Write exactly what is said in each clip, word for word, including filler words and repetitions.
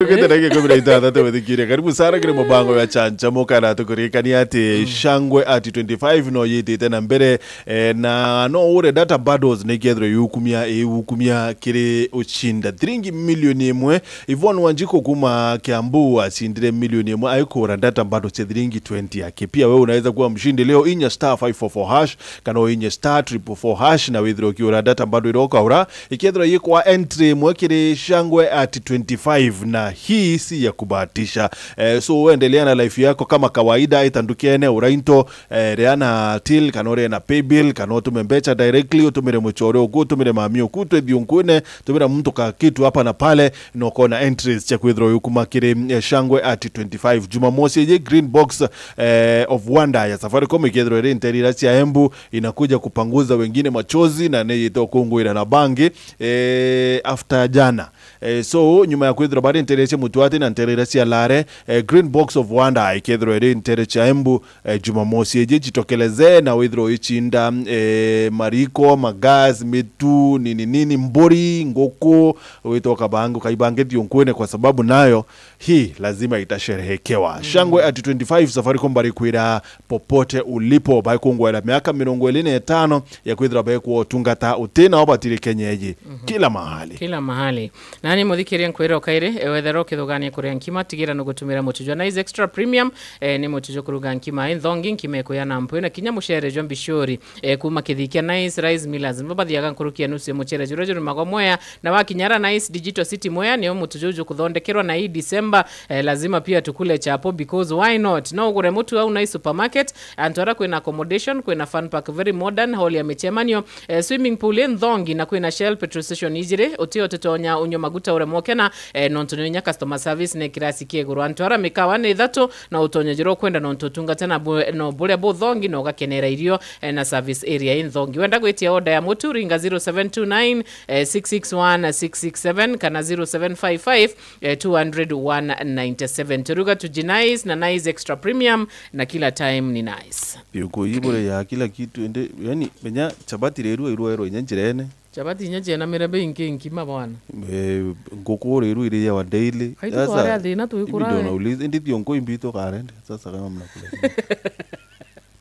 Gete ndagika ikumi na ithathatu withikirie. Karibu sana kiri mubango ya Chanchamuka, na tukuririkania ati Shangwe at twenty-five no yitite na mbere, eh, na no ure data bundles ni kethirwa yukumia, iukumia kiri ucinda thiringi milioni imwe. Yvonne Wanjiku kuma Kiambu acindire milioni imwe aikura data bundles cia thiringi twenty yake. Pia wewe unaweza kuwa mshindi leo, inya star five four four hash, kana uinye star triple four hash, na withire ukiura data bundle iria ukaura, ikethirwa yikwa entry imwe kiri Shangwe at twenty-five, na hii si ya kubahatisha. Eh, so endelea na life yako kama kawaida, ita ndukene, ura into, eh, ria na till, kana urie na paybill, kana utume mbecha directly, utumire muchore uku, utumire mami uku, twithio nkwine, tumira mtu ka kitu hapa na pale, na ukona entries cia kwithirwa yukuma kiri, eh, Shangwe at twenty-five. Jumamosi iji Green Box, eh, of Wonder ya Safaricom ikethirwa iri nteere iria cia Embu, inakuja kupanguza wengine machozi na ni yite ukungwira na bangi, eh, after jana. Eh, so, nyuma ya kwithirwa bari nteere cia Mutwati na nteere iria cia Lare, eh, Green Box of Wonder ikethirwa iri nteere cia Embu, eh, Jumamosi iji, jitokeleze na withirwa uichinda, eh, mariko, magas, mitu, nini nini, mburi, nguku, witoka bangi, ukaibange thionkwene, kwa sababu nayo hii lazima itasherehekewa. Shangwe at twenty-five, Safaricom bari kwira popote ulipo, baikungwera miaka mirongo iri na itano ya kwithirwa baikwa utungata uti nao batiri Kenya iji, kila mahali. Kila mahali. Nani muthikirie nkwira ukairi, ewethera ukithugania kuria nkima, tigira nugutumira mutu jwa Nice Extra Premium, eh, ni mutu jwa kuruga nkima inthongi, nkima ikuya na mpwi, na kinya mucere jwa mbishori, eh, kuma kithii kia Nice Rice Millers. Nibo bathiaga nkuruki ya nusu ya mucere juria jurumagwa Mwea, na wakinya ara Nice Digital City Mwea, nio mutu juu jukuthondekerwa na hii December, eh, lazima pia tukule chapo, because why not? No ugure mutu au Nice Supermarket, antu ara kwina accommodation, kwina fun park very modern, hall ya michemanio, eh, swimming pool inthongi, na kwina Shell petrol station ijiri, uti utitonya unywa maguta uremwe ukena, eh, nontu ni inya customer service ni kirasi kia iguru. Antu ara mikawa ni ithatu, na utonye jira ukwenda nontu utungata na bu-, no buria buthongi na ugakenera irio, eh, na service area inthongi. Wenda gwitia order ya mutu, ringa zero seven two nine, eh, six six one, six six seven kana zero seven five five, eh, two hundred one ninety seven. Turuga tuji Nice na Nice Extra Premium, na kila time ni nice. Yuko ibure ya kila kitu, ende, yani, menya chapati rerua irua ero inya njirene. Chapati inya ciena mirembe ingi nkima bwana. Eh, nguku rerua iriawa daily. Kaitu kware athina tu ikura ibi we. Ndio nauliza, indi thionko imbi tu karende. Sasa kama mnakula.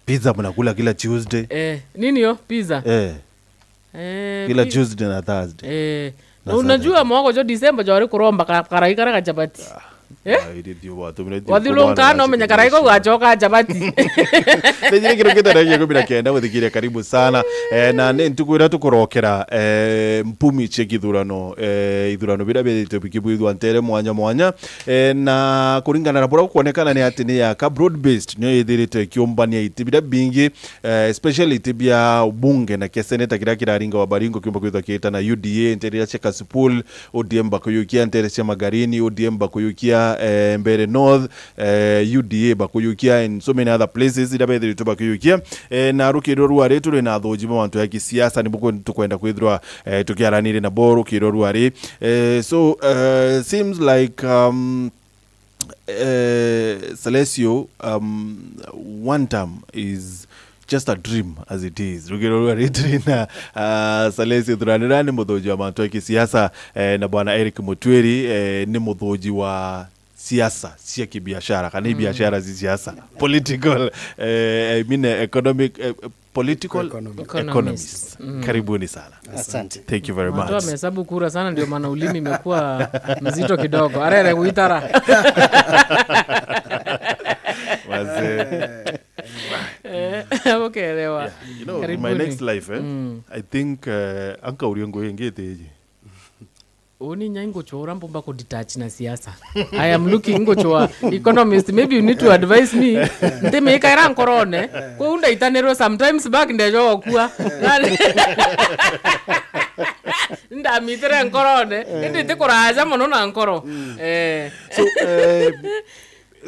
Pizza mnakula kila Tuesday. Eh, nini yo? Pizza? Eh. Eh, kila pi- Tuesday na Thursday. Eh. Na na unajua Saturday. Mwaka jo December jwari kuromba ka-, karai kara ka chapati. Eh? Ah, iri thio watumire thio wathilunka kumana no na menya karai ko gachoka chapati. Tejire kiro kita na ikumi na kenda guthikiria, karibu sana. Eh, na ni ntuku iria tukurokera, eh, mpumi cia kithurano, eh, ithurano biria biithitwe bikibwithwa ntere mwanya mwanya. Eh, na kuringana na buria gukwonekana ni ati ni yaka broad based, niyo ithiritwe ikiumbania iti biria bingi, eh, especially iti bia ubunge na kia seneta kiria kiraringa wa Baringo kiumba kwithwa kiita na U D A, ntere iria cia Kasipul, O D M bakuyukia ntere cia Magarini, O D M bakuyukia, eh, Mbeere North, eh, U D A bakuyukia in so many other places iria bethiritwe bakuyukia. Eh, na rukiriro rwari turi na athuji ba mantu ya kisiasa, nibo kwe-, tukwenda kwithirwa, eh, tukiaraniria nabo rukiriro rwari. Eh, so, eh, seems like, um, eh, Celesio, um, one term is just a dream as it is. Rugero rwa ritri na, ah, Celesio Thuranira ni muthuji wa mantu ya kisiasa, eh, na bwana Eric Mutwiri, eh, ni muthuji wa siasa cia kibiashara, kana i biashara cia siasa. Political, eh, I mean, eh, economic, eh, political Economic. Economist. Economist. Karibuni sana. Asante. Thank you very much. Watu wamehesabu kura sana, ndio maana ulimi imekuwa mzito kidogo. Arere guitara. Wazee. Eh, ukeelewa. Yeah, you know, in my Karibuni. Next life, eh, I think, eh, anka uria ngugi ingite iji. Uni nyai nguchwa ura mbumba ku detach na siasa. I am looking nguchwa economist. Maybe you need to advise me. Ntimikaira nkorone. Kuu ndaitanirwe sometimes back ndejo gukua. Ndamitire nkorone. Indi ti kuraja mono na nkoro. Eh. So, eh,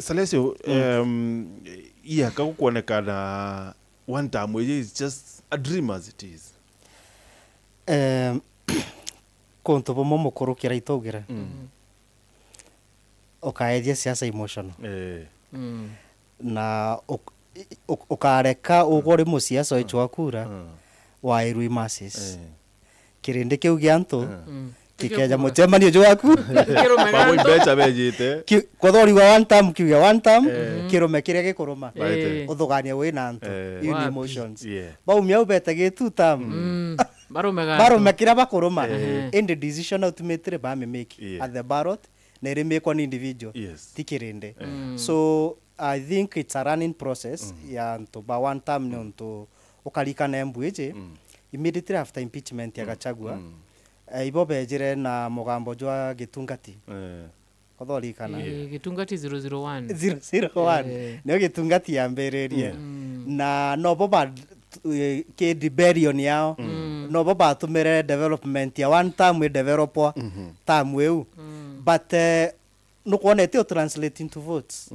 Celesio, um, yeah, kagukwonekana one term iji is just a dream as it is. Em, kuntu bumwe mukuru kira itaugire, ukaethia siasa emotional. Eh. Na uk-, uk-, ukareka ugwe uri musiasa wechwa kura, wairwi masses. Eh. Kirindi kiu gia antu, Kikeja mucemanio jwaku. Kirume Bamwe gantu. Mbeca bejite. Ki-, kwethwa uriuga one term, kiuge one term, kirume kiria gikuruma. Right. Eh. Uthugania wi na antu. Eh. Iu ni Wapi? Emotions. Yeah. Baumia au bete gi two term. Mm. Barume gantu. Barume kiria bakuruma. Eh. Indi decision au tumitire bamimake. Yeah. At the ballot, na irimikwa ni individual. Yes. Ti kirindi. Eh. Mm. So, I think it's a running process ya antu ba one term ni untu ukarikana embu iji, immediately after impeachment ya Gachagua, eh, ibo bejire na mugambo jwa gitungati. Eh. Kuthorikana. Eh, gitungati zero zero one. Zero zero one. Eh. Nio gitungati yambiririe. Mm. Na nobo ba, eh, ki rebellion yao. Mm. Nobo batumire development ya one term i developwa term iu. Mm. But, eh, nukwona iti u translate into votes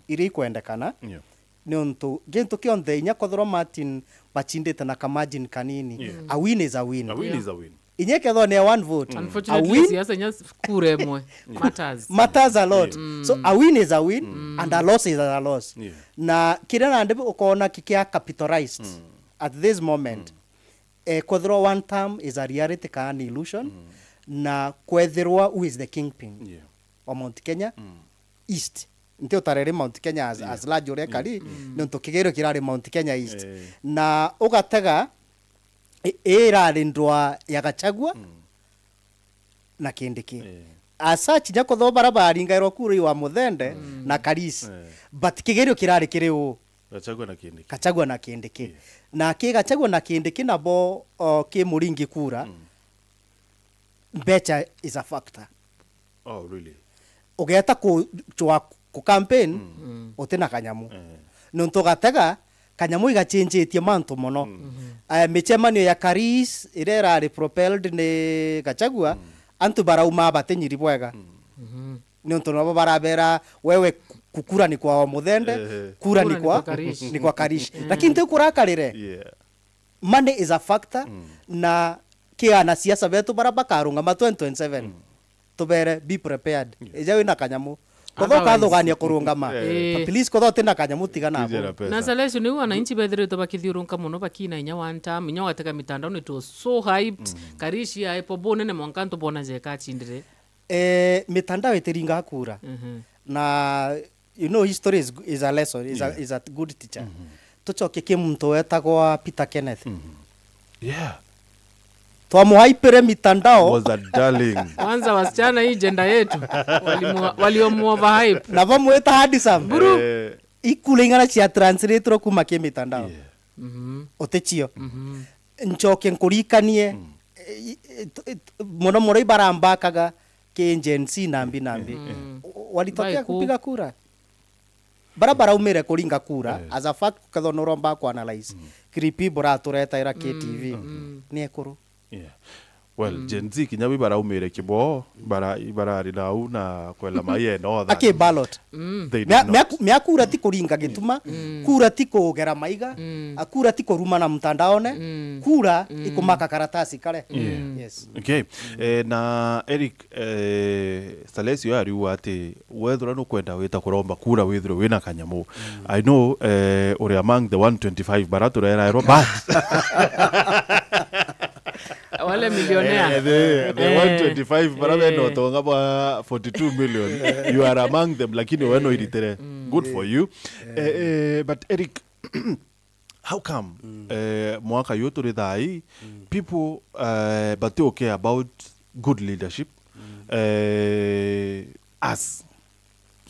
iria ikwendekana. Yeah. Niuntu gintu kionthe, inya kwethirwa Martin bachindite na ka margin kanini, a win is a win. A win is a win. Inya ikethirwa ni a one vote, a Unfortunately, win siasa inya kura imwe matters. Matters a lot. Yeah. So a win is a win and a loss is a loss. Yeah. Na kiria nandi ukoona kikia capitalized at this moment, eh, kwethirwa one term is a reality kana ni illusion, na kwethirwa who is the kingpin. Yeah. Wa Mount Kenya East. Nti utarere Mount Kenya as, as large uria kari, niuntu kigerio kirari Mount Kenya East. Eh. Na ugatega, i-, irari ndwa ya Gachagua na Kindiki. Eh. As such, nya kwethirwa bara baringairwa kura i wa Muthende na Karis. Eh. But kigerio kirari kiri u? Gachagua na Kindiki. Gachagua na Kindiki. Yeah. Na ki Gachagua na Kindiki nabo, o, ki Muringi kura, mbecha is a factor. Oh, really? Ugeeta ku-, chwa ku campaign, utina kanyamu. Eh. Nontu ugatega, kanyamu igachinjitie mantu mono. Eh, michemanio ya Karis iria irari propelled ni Gachagua, antu barauma batinyiri bwega. Nontu nabo barabera, wewe ku-, kura ni kwa Muthende, kura ni kwa, ni kwa Karish. Lakini nti kurakarire. Yeah. Money is a factor, na ki anasiasa betu bara bakarungama twenty twenty-seven. Tubere, be prepared. Yeah. Eja wina kanyamu. Kwethirwa ukathugania kurungama. Eh. Please, kwethirwa utina kanyamu, tiga nabo. Tijera pesa. Na Salesio, niu wananchi bethiritwe bakithiurunka mono bakina inya one term, inya watega mitandaoni, it was so hyped. Karish ya hype bunene, mwanka antu bona jeka achindire. Eh, mitandao itiringa kura. Na, you know, history is, is a lesson, is a, is a good teacher. Tucoke ki muntu wetagwa Peter Kenneth. Yeah. Twamuhaipire mitandao. Was a darling. Kwanza wasichana, hii gender yetu. Walimu-, waliomu overhype. Na bamwita handsome. Buru. Eh. Ikura ing'ana cia translatorwo kuma ki mitandao. Yeah. Utichio. Nchoke nkurikanie, eh, i-, i-, t-, i-, mono mono ibarambakaga ki Gen Z nambi nambi. Walitokea kupiga kura? Bara baraumire kuringa kura, as a fact, ukethirwa nuromba ku analyze. Clip buraturetaira K T V. Ni ekuru. Yeah. Well, Gen Z kinya bi baraumire kiboo, bara-, ibarari nau na kwela mai eno than. Aki ballot. They did not. Mea-, mea-, mea kura ti kuringa gituma, kura ti kugera maiga, a kura ti kuruma na mtandaone, kura ikumaka karatasi kare. Yeah. Yes. Okay. Eh, na Eric, eh, Salesio ariuga ati wethirwa nukwenda wita kuromba kura withirwe wina kanyamu. I know, eh, uri among the one twenty-five bara tureraerwa, but wale millionaire. Eh, the, the one twenty-five bara bena utonga bwa forty-two million. You are among them, lakini we no iritire. Good for you. Eh, eh, but Eric, how come, eh, mwaka uyu turi thaa ii, people, eh, bati okay about good leadership? Eh, as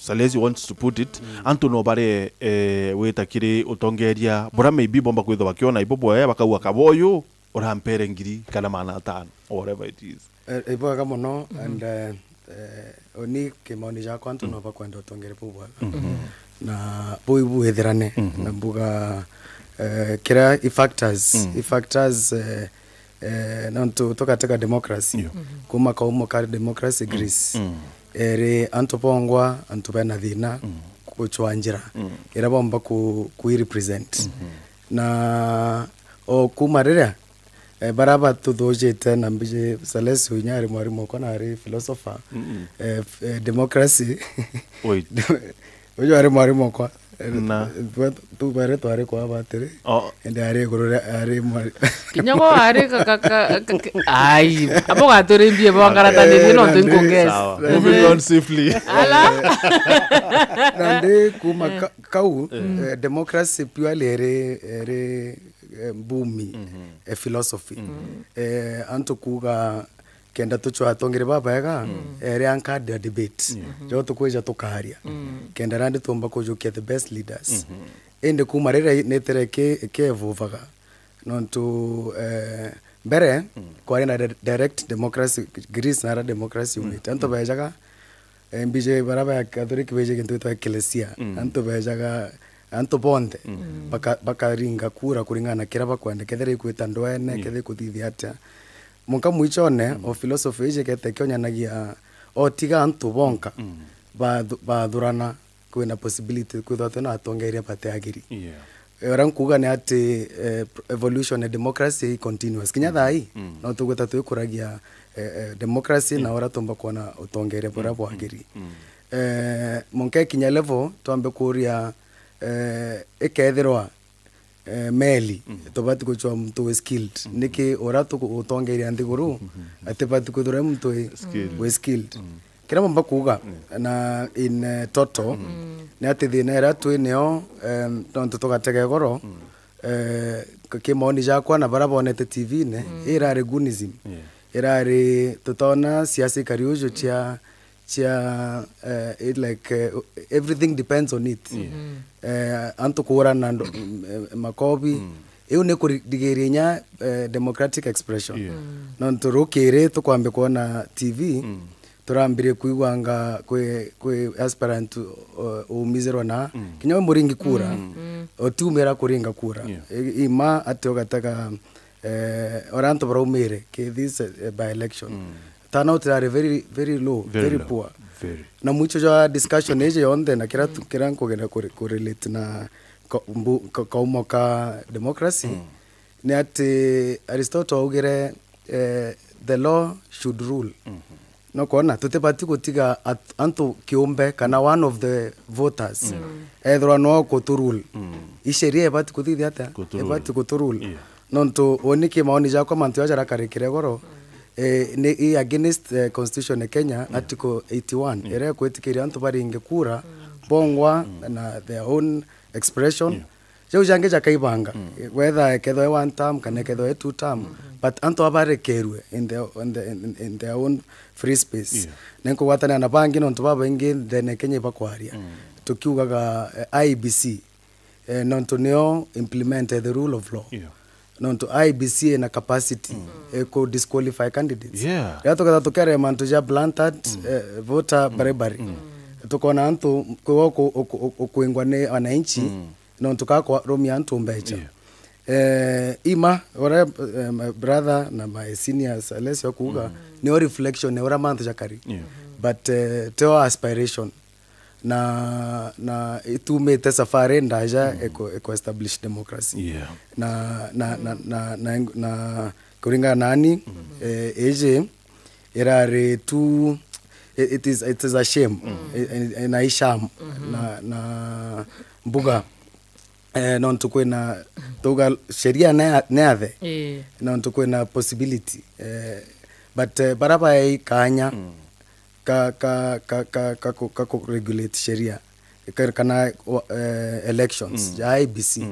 Salesi wants to put it, antu no bare, eh, wita kiri utongeria bura maybe bomba kwithwa bakiona ibo boya bakauga, "Kaba uyu urampere ngiri kana maana atano," or whatever it is. Eh, ibwega mono, and, eh, eh, oni kimaoni jakwa antu no bakwenda utongere bubwega. Na bui bwithirane, na mbuga, eh, kira i factors, i factors, eh, eh, nontu tugatega democracy. Kuma kaumo ka democracy Greece. Eri antu bongwa, antu bena thina, guchwa njira ira bomba ku, ku represent. Na o kuma riria, eh, bara batuthujite na mbiji, Salesi unya ari mwarimu okwa na ari philosopher, eh, f-, eh, democracy. Wait. Uyu ari mwarimu okwa. Na tu bare twari kwa batiri. Oh. Ende ari iguru ria ari mari. Kinya go ari ka ka ka ka- ka- ai, abo gaturimbie bo ngarataniri no ntu nkongeza. Sawa. Moving on swiftly. Ala. Na ndi kuma ka- kau, eh, democracy purely eri eri eh, mbumi, eh, philosophy. Eh, antu kuuga kenda tucwa atongeri babaega, eri anka a debate. Jo tukwija tukaria. Kenda randi tumba kujukia the best leaders. Indi kuma riria nitire ki- kievuvaga, nontu eh, mbere kwari na di- direct democracy, Greece nara democracy umite. Antu bejaga, eh, mbije bara ba Catholic beje gintu gitwa ecclesia. Antu bejaga, antu bonthe baka- bakaringa kura kuringana na kiria bakwenda, kethira ikwita ndwene, kethira ikuthithia atia. Munka mwichone o philosophy iji kete kionyanagia otiga antu bonka bathu- bathurana, kwina possibility kwithwa twina atongeria bateagiri. Yeah. Eh, uria nkuuga ni ati eh, evolution ya democracy i continuous. Kinya thaa ii no tugwita twikuragia eh, eh, democracy na uria tumba kwona utongeria buria bwagiri. Eh, munka ikinya level twambe kuuria, eh, ikethirwa eh, meli tubati gucwa muntu wi skilled, niki uria tugutongeria nthiguru atibati kwithirwa i muntu wi- wi skilled? Kiria mumba kuuga na in eh, total ni ati thina iria twi nio, em, nontu tugatega igoro, eh, ki maoni jakwa na bara bonete T V-ne, irari goonism. Irari tutona siasa ikari uju cia cia eh, it like eh, everything depends on it. Eh, antu kuurana ndo- m- eh, makobi iu ni kurigiria inya eh, democratic expression. Nontu rukiri tukwambia kwona T V, turambirie kwiguanga kwi, kwi aspirant uh, umizirwa na kinya we muringi kura utiumira kuringa kura. I- ima ati ugatega eh, uria antu baraumire ki this eh, by election, turnout irari very, very low, very, very low, poor. Very. Na mwicho jwa discussion iji yonthe na kira tu- kira nkugenda kuri- kurelate na ka- mbu- ka- kaumo ka democracy ni ati Aristotle augire eh, the law should rule. No kwona tutibati gutiga at- antu kiumbe kana one of the voters ethirwa no kuturule. I sheria ibati kuthithia atia? Kuturule. Ibati kuturule. Yeah. Nontu uni ki maoni jakwa mantu jaja jarakarikire goro eh, ni i against eh, constitution ya Kenya article eighty-one iria ikwitikiria antu baringe kura bongwa na their own expression. Jau jangi jakaibanga whether ekethwa e one term kana ekethwa e two term, but antu abarekerwe in their, in the, in, in their own free space. Ninkugwatanira na bangi nontu babaingi ndene Kenya ibakwaria tukiugaga eh, I E B C eh, nontu nio implement the rule of law. Nontu I E B C ina capacity eh, ku disqualify candidates. Riria tuketha tukerea mantu ja blanket eh, voter bribery, tukona antu kwiwa uku- uku- uku- ukuingwa ni wananchi nontu ka kwarumia antu mbecha. Eh, ima uria eh, my brother na my seniors Alessio kuuga nio reflection ya uria mantu jakari, but eh, tio aspiration na na itumite safari ndaja iko iko establish democracy. Na na na na, na, na kuringana nani eh, iji irari tu it is, it is a shame. I- i- ina isham na na mbuga eh, nontu kwina tuga sheria ne ne athe nontu kwina possibility eh, but eh, bara bae ikanya ka ka ka ka ka ku- ka ku regulate sheria ka- kana eh, elections ya I E B C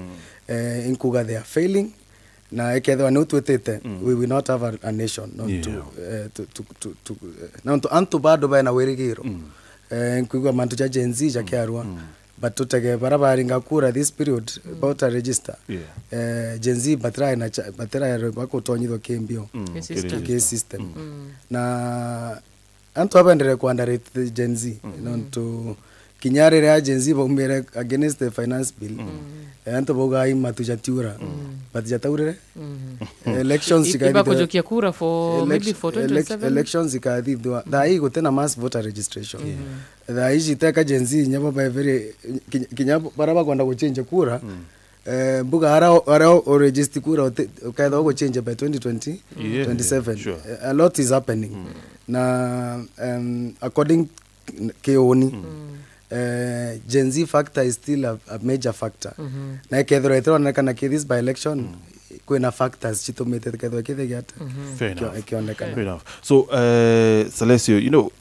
eh, inkuga they are failing na ikethwa ni utwitite we will not have a, a nation nontu eh, tu- tu- tu- tu- eh, nontu antu bado bae na wirigiro eh, nkuigua mantu ja Gen Z jakiarua but tutege bara baringa kura this period bauta register eh, Gen Z batirae na cha- batirae bakutonyithwa kimbio Ni system. Ki system na antu abendere ku underrate the Gen Z nontu kinya riria Gen Z baumire against the finance bill eh, antu bauga ai matu jatiura but jataurire elections I- ikathithwa- ibakujukia kura for maybe elec- for elec- twenty twenty-seven. Elections ikathithwa thaa ii gutina mass voter registration thaa iji teka Gen Z inya bo bae very kinya- kinya bara bakwenda guchinja kura eh, mbuga ara ara uregister kura uti- ukethwa uguchinja by twenty twenty, Yeah, twenty-seven. Yeah, sure. A lot is happening na um, according kiuni Eh, Gen Z factor is still a, a major factor. Na ikethirwa itironekana ki this by election, kwina factors citumite ikethirwa kithe giata. Fair enough. Ikionekana. Fair enough. So, eh, Salesio, you know,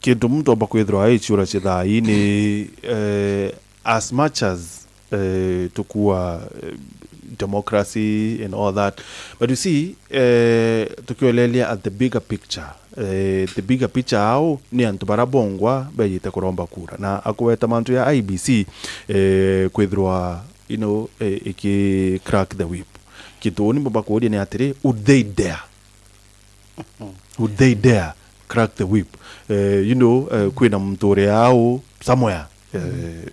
kintu muntu amba kwithirwa aiciura cithaa ii ni, eh, as much as, eh, tukua, eh, democracy and all that, but you see, eh, tukiolelea at the bigger picture, eh, the bigger picture au ni antu bara bongwa bejite kuromba kura na akweta mantu ya I B C, eh, kwithirwa, you know, eh, iki crack the whip. Kintu uni mbomba kuuria ni atiri, would they dare? Would they dare crack the whip? Eh, you know, eh, kwina muntu uria au somewhere, eh,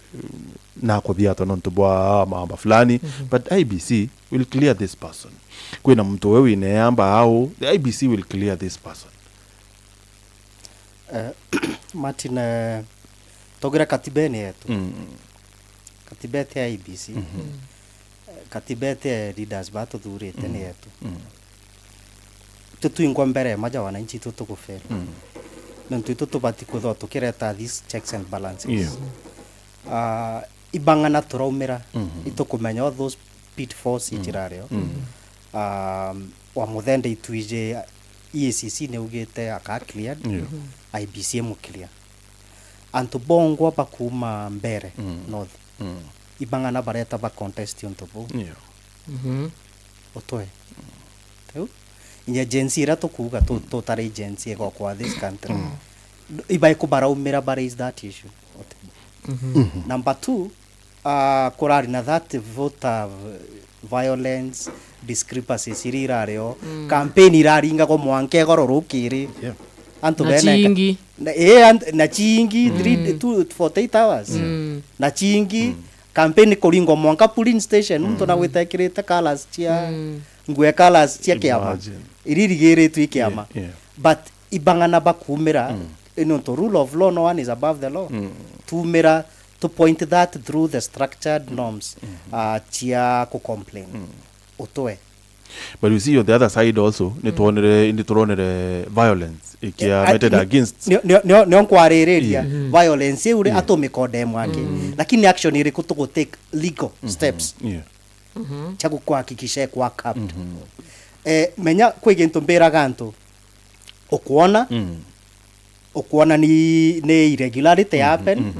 na kuthia atwa nontu bwa mamba fulani, but I B C will clear this person. Kwina muntu we wine amba au, the I B C will clear this person. Eh, Martin, eh, togera katibene yetu. Katiba ete ya I B C, eh, katiba ete leaders batuthurite ni yetu. Tutwingwa mbere maja wananchi itu tukufela. Nontu itu tubati kwithwa tukireta these checks and balances. Ah, ibang'ana turaumira, itukumenya all those pitfalls icirario. Um, wa muthende itwije E A C C niugite aka cleared, I B C imu clear. Antu bongwa bakuuma mbere north, ibang'ana bareta ba contest untu buu. Utwe. Riu, inya Gen Z iria tukuuga tu-, tutari Gen Z igokwa this country. Ibai kubaraumira ba raise that issue. Number two, ah, kurari na that voter violence, discrepancies iria irario, campaign iraringagwo mwanka igoro rukiri. Antu na bene ka- ciingi. Na, eh, ant-, na ciingi, three, two, forty-eight hours. Na ciingi, campaign kuringwa mwanka polling station, muntu na gwita ekirite colours cia, nguo ya colours cia kiama. Imagine. Iria irigiritwe i kiama. Yeah, yeah. But ibang'ana bakuumira, nontu rule of law, no one is above the law. Tuumira to point that through the structured norms, uh, cia ku complain. Utwe. But you see, on the other side also, nitwonere, nituronere violence ikia meted against. Nio, nio, nio, nio nkwaririria violence iu ri, atumikondemwa aki. Lakini action iriku tugu take legal steps? Yeah. Cia gukuhakikisha ekwa capped. Eh, menya kwi gintu mbiraga antu, ukwona, ukwona ni, ni irregularity happen,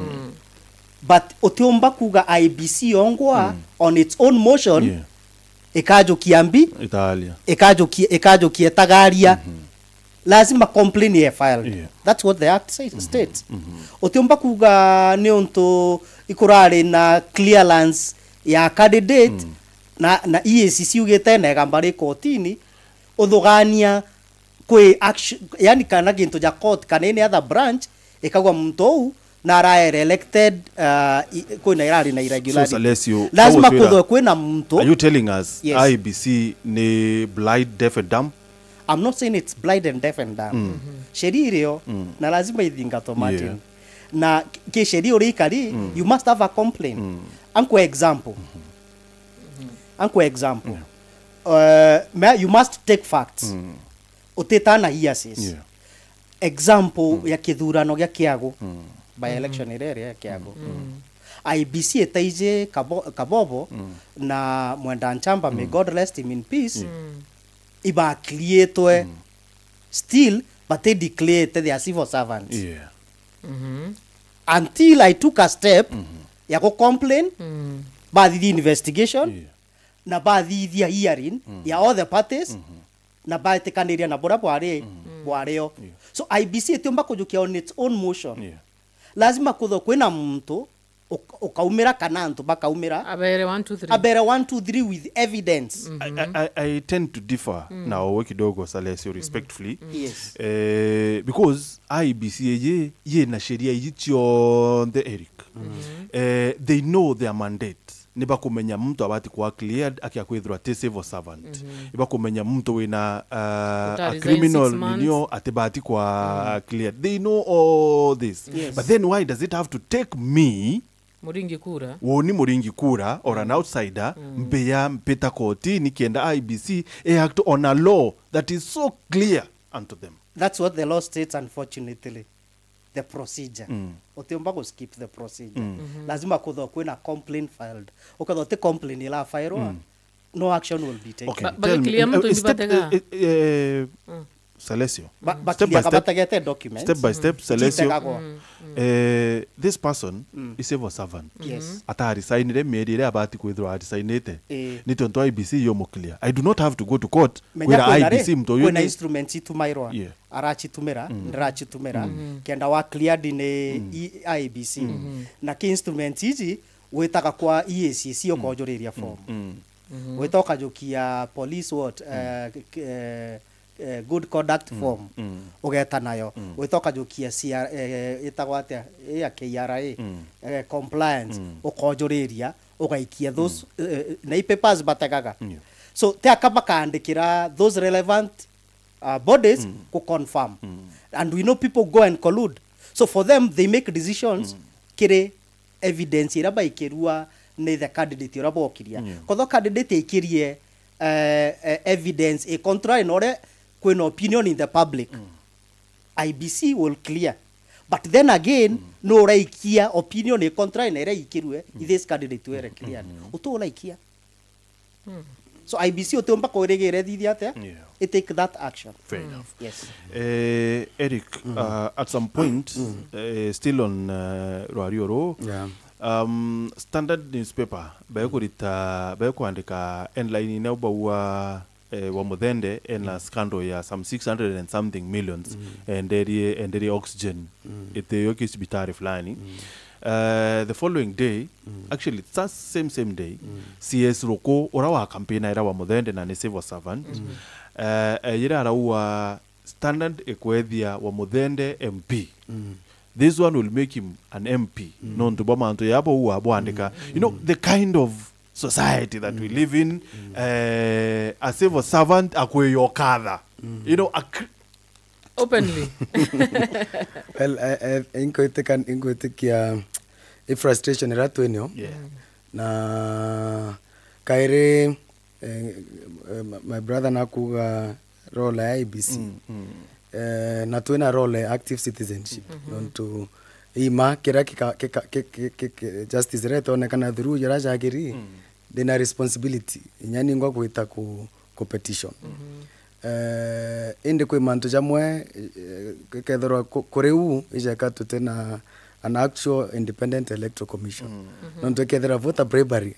but utiumba kuuga I B C yongwa on its own motion, yeah, ikajukia mbi, ikajukia, ikajukia itagaria. Lazima complain ye filed. Yeah. That's what the act says, states. Utiumba kuuga ni untu ikurari na clearance ya candidate, na, na E A C C ugite na igamba ri kotini, uthugania kwi action, yani kana gintu ja court kana any other branch ikagwa muntu uu na araere elected, uh, i-, kwina irari na irregularity. So, Salesio, lazima kuthwe kwina muntu. Are you telling us, yes, I B C ni blind, deaf and dumb? I'm not saying it's blind and deaf and dumb. Sheria irio, na lazima ithingatwe, Martin. Yeah. Na ki sheria uri ikari, you must have a complaint. Anku example. Anku example. Yeah. Uh, me-, you must take facts. Utitana hearsays. Yeah. Example ya kithurano gia Kiagu, by election iria iri ya Kiagu. I B C itaiji Kabo-, Kabobo na Mwenda Nchamba, may God rest him in peace, ibakiriitwe still, but they declared they are civil servants. Yeah. Until I took a step ya ku complain, bathithia investigation, yeah, na bathithia hearing ya all the parties, na baetikaniria na buria bwari, bwario. Yeah. So I B C itiumba kujukia on its own motion. Yeah. Lazima kuthwe kwina muntu uk-, ukaumira kana antu bakaumira. Abere one, two, three. Abere one, two, three with evidence. I, I, I, I tend to differ na owe kidogo, Salesio, respectfully. Yes. Eh, because I B C iji yina sheria iji cionthe, Eric. Eh, they know their mandate. Nibakumenya muntu abati kwa cleared akia kwithirwa ti civil servant. Ibakumenya muntu wina, uh, a criminal nio atibati kwa cleared. They know all this. Yes. But then why does it have to take me, Muringi kura, woni muringi kura, or an outsider, mbeya mpita kotini kenda I B C e act on a law that is so clear unto them? That's what the law states, unfortunately. the procedure. Mm. Utiumba ku skip the procedure. Mm. Mhm. Lazima kuthwa kwina complaint filed. Ukethwa ti complaint irafairwa, mm, no action will be taken. Okay, Ba- tell me, bakiclear muntu uh, step, ntibatega. Eh, eh, eh, Salesio. Ba- Step by bakiria step. Kabategete documents. Step by step, Salesio. Citegagwa. Mm. Eh, this person, mm, is civil servant. Yes. Ataresignire mieri iria abati kwithirwa aresignite. Eh. Ni tontu I B C yo muclear. I do not have to go to court. Menya kwira kwina I B C ri, muntu uyu kwina ni instruments itumairwa. Yeah. Aracitumira, mm, ndiracitumira. Mm. Kenda wa cleared ni, mm, I B C. Mm. Na ki instruments iji witaga kwa E A C C, mm, ukojuriria form. Mm. Mm. Wita ukajukia police what, eh, k- eh, eh, good conduct form, mm, ugeta nayo. Mm. Wita ukajukia C R, eh, itagwa atia, ya K R A, mm, eh, compliance, mm, ukojuriria, ugaikia those, mm, eh, na i papers bategaga. Yeah. So, ti aka bakaandikira those relevant, uh, bodies, mm, ku confirm. Mm. And we know people go and collude. So, for them, they make decisions, mm, kiri evidence iria baikirua ni the candidate uria bokiria. Yeah. Kotho candidate aikirie, eh, eh, evidence i contrary na uria kwina opinion in the public, mm, I B C will clear. But then again, mm, no uraikia opinion i contrary na iria ikirue, mm, i this candidate were cleared. Mm. Utu uraikia. Mm. So I B C utiumba kwirigira ithithia atia? Yeah. I take that action. Fair enough. Yes. Eh, Eric, uh, at some point, eh, still on, uh, rwario ruu, yeah, um, Standard newspaper, baekurita, baekwandika headline ina baua, eh, Wamuthende ena scandal ya some six hundred and something millions, mm, enderie, enderie oxygen, mm, itiyo kicibitari fulani. Mm. Uh, the following day, mm, actually, that same, same day, mm, C S Ruku, ura wa campaign era Wamuthende na ni civil servant, mm, uh, ejire araua Standard ikwethia Wamuthende M P. Mm. This one will make him an M P. Mm. Nontu bwa mantu yabo ua bwandika. Mm. You know, the kind of society that we live in, eh, a civil servant akwiyokatha. You know, a cr- Openly. Well, I, I, inkwitikia, inkwitikia i frustration ira twinio. Yeah. Na kairi, eh, eh, my brother nakuga role ya I B C. Mm, mm. Eh, na twina role ya active citizenship. Mm-hmm. Nontu ima kira kika, kika, kika, kika, justice iria itonekana through jira jagiri, mm, ndina responsibility inya ningwa gwita ku, ku petition. Mm-hmm. Eh, indi kwi mantu jamwe, eh, kethirwa ku-, kuri u ijeka tutina an actual independent electoral commission. Mm. Mm-hmm. Nontu ikethira voter bribery,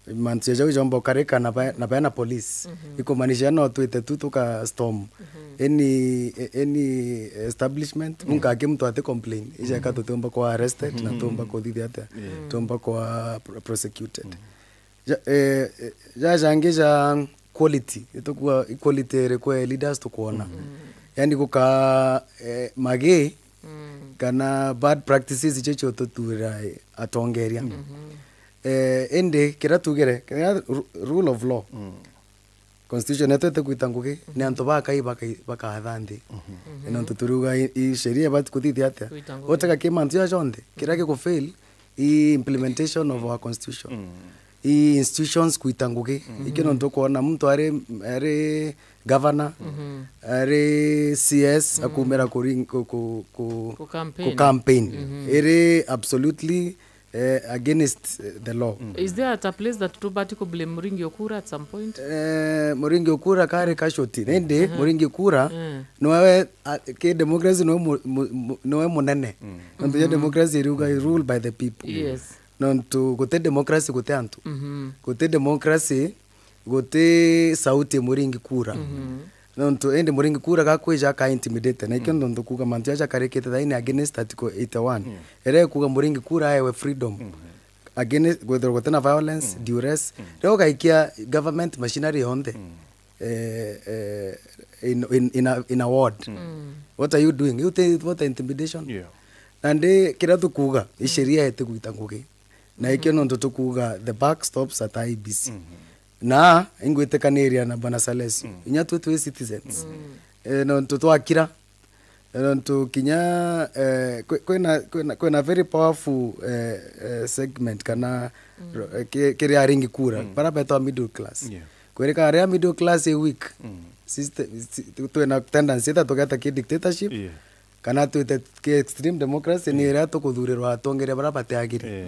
mm, mantu ja jau jomba ukarika na ba-, na bena police. Mhm. Ikumaanisha no twite tu tuka storm. Mhm. Any, any establishment, mm, munka aki muntu ati complain. Ijeka, mhm, tutiumba kwa arrested na, mhm, tuumba kuthithia atia? Yeah. Tuumba kwa pro-, prosecuted. Mhm. Ja, eh, eh, ja jangi ja quality, itukua equality iri kwe leaders tukwona. Mhm. Yani guka, eh, magi, mm, kana bad practices icio cio tutuira atongeria. Mhm. Eh, indi kiria tugire, kiria ru-, rule of law. Mm. Constitution yetu itikwita ngugi, ni antu bakai bakai-, bakatha nthi. Mhm. Ni nontu turiuga i, i sheria ibati kuthithia atia? Kwita ngugi. Utega ki mantu ja jonthe, kiria giku fail i implementation of our constitution. Mm. I institutions kwita ngugi. Mm. Ikio nontu ukwona muntu ari, ari governor, mhm, ari C S, mm, akumira kuring-, ku, ku, ku, ku campaign, ku campaign. Mhm. Iri absolutely eh, against, eh, the law. Mm. Is there at a place that tubati ku blame Muringi Okura at some point? Eh, Muringi Okura kari casualty. Nindi, mhm, Muringi Okura, mm, niwe, a, ki democracy niwe mu-, mu-, mu-, niwe munene. Mm. Nontu ya, mhm, democracy iriuga is ruled by the people. Yes. Nontu guti democracy guti antu. Mhm. Guti democracy guti sauti Muringi Kura. Mhm. Nontu indi Muringi Kura gakwija aka intimidate. Na ikio, mhm, nontu kuuga mantu jaja akarikite thaini against article eighty-one. Mm. Ere kuuga Muringi Kura aewe freedom. Mhm. Against, gwithirwa gutina violence, mm, duress. Mm. Riu ugaikia government machinery yonthe. Mm. Eh, eh, in, in, in a, in a ward. Mm. What are you doing? You think what intimidation? Yeah. Nandi kiria tukuuga, i, mm, sheria iti gwita ngugi. Na ikio, mm, nontu tukuuga the buck stops at I B C. Mm-hmm. Na ingwitikaniria na Bwana Salesio. Mm. Inya twi twi citizens. Mm. Eh, nontu twakira. Eh, nontu kinya, eh, kwi-, kwina, kwina, kwina very powerful, eh, eh, segment kana, mm, ro-, eh, ki-, kiri aringi kura. Mm. Bara betwa middle class. Yeah. Kwirika aria middle class i weak. Mm. System, si-, twina tendency ta tugeta ki dictatorship. Yeah. kana twite ki extreme democracy, ni iria tukuthurirwa atongeria baria batiagiri. Eh.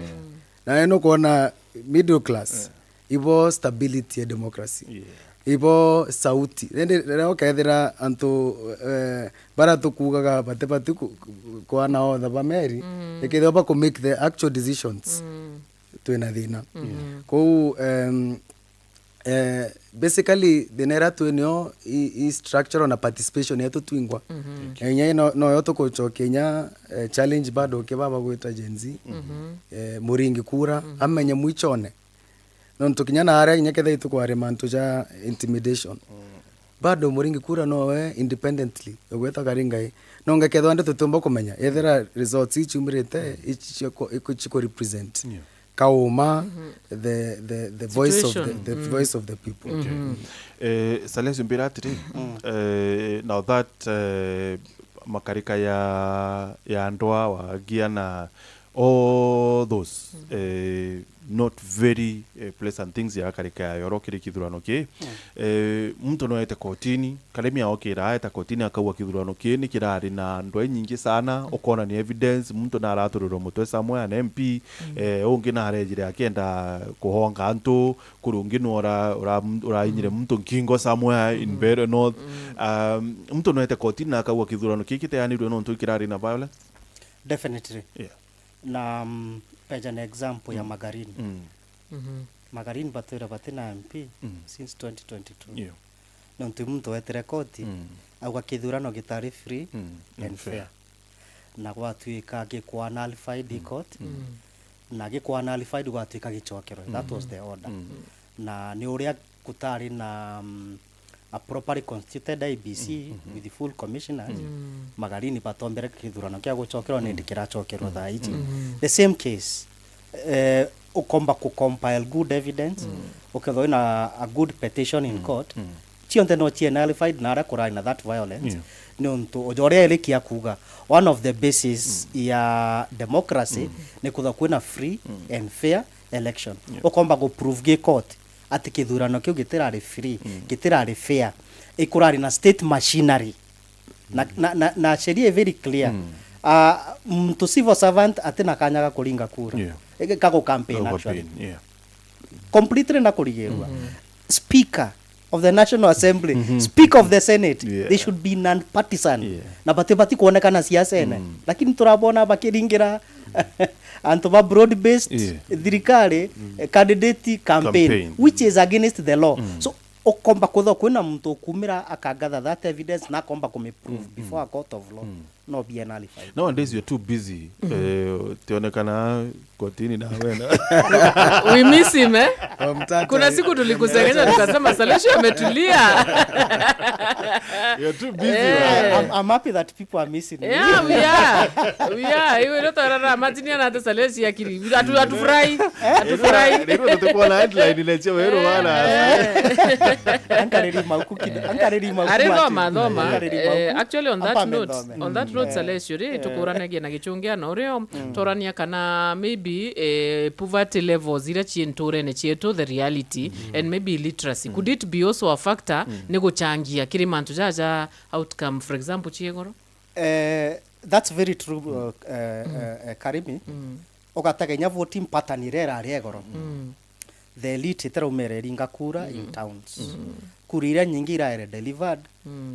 Na ni ukwona middle class, ibo stability ya democracy. Yeah. Ibo sauti. Rindi riria ukethira antu, eh, baria tukuugaga batibati ku-, ku-, kwana otha ba Mary, ikethirwa baku make the actual decisions, twina thina. Kou, em, eh, basically, thina iria twinio i, i structural na participation yetu twingwa. Eh, inya no, noyo tukucokia inya, eh, challenge bado kibaba gwita Gen Z. Eh, Muringi kura, amenye mwichone. Nontu kinya na aria kinya kethira itukwaria mantu ja intimidation. Bado Muringi kura nowe independently, ugweta Karingai. Nonga kethwa ndi tutiumba kumenya, ethira results ichiumirite, ichi chiko-, iko-, chiko represent. Kauma, the, the, the voice of the, situation, the voice of the people. Eh, Salesio, mbira atiri, eh, now that, eh, makarika ya, ya ndwa wagia na all those, eh, not very, eh, pleasant things ya karika ya yoro kiri kithurano ki. Eh, muntu no ete kotini, Karimi aokira aeta kotini akauga kithurano ki ni kirari na ndwa inyingi sana, ukona ni evidence, muntu na araturirwa mutwe somewhere, an M P, eh, ungi na arejire akenda kuhonga antu, kuri ungi no ura-, ura-, urainyire muntu nkingo somewhere in Mbeere North. Um, muntu no ete kotini na akauga kithurano ki kiteanirwe nontu kirari na violence. Definitely. Yeah. Na, mm, peja na example ya Magarini. Magarini batwire bati na M P since twenty twenty-two. Yeah. Nontu muntu wetire koti, auga kithurano gitari free and fair. Na gwatuika gikwa nullified i court. Na gikwa nullified gwatuika gicokerwe. That was the order. Na ni uria gutari na, mm, a properly constituted I B C with full commissioners, Magarini batombere kithurano kia gucokerwa nindi kiracokerwa thaa iji. The same case, eh, ukomba ku compile good evidence, ukethwa wina a good petition in court, cionthe no cie nullified na aria kurari na that violence, niuntu uja uria Eric akuga, one of the bases ya democracy ni kwithwa kwina free and fair election. Ukomba ku prove gi court ati kithurano kiu gitirari free, gitirari fair, ikurari na state machinery. Na, na, na, na sheria i very clear. Ah, muntu civil servant atina kanya ga kuringa kura. Yeah. Ege, ka gu campaign, actually. Yeah. Completely na kurigirwa. Speaker of the National Assembly, Speaker of the Senate, they should be non-partisan. Yeah. Na bati, bati kuonekana siasene. Lakini turabona bakiringira antu ba broad-based, thirikari, eh, candidate campaign, which is against the law. So, ukomba kwithwa kwina muntu ukumira akagather that evidence na akomba kumiprove before a court of law. No be nullified. Nowadays you're too busy. Eh, tionekana kotini na wena. We miss him, eh? Kuna siku tulikusengenya tukasema, "Salesio ametulia." You're too busy, man. I'm, I'm happy that people are missing me. Yeah, we are. We are. Iwe ndo twarara matini ana ate Salesio akiri. Atu, atufurahi. Atufurahi. Rero tutikona headline ile cheo wero wana. Ankareri mauku kidi. Ankareri mauku. Ari thoma, thoma. Ankareri mauku. Eh, actually, on that note, on that note, Salesio, ri, tukuranagia na gichungia na urio torania kana maybe, eh, poverty levels iria cii nturene cietu, the reality, and maybe illiteracy. Could it be also a factor ni guchangia kiri mantu jaja outcome, for example, cie goro? Eh, that's very true, uh, eh, eh, eh, Karimi. Ugatega inya voting pattern iria irari igoro. The elite itiraumira iringa kura in towns. Kura iria nyingi iraere delivered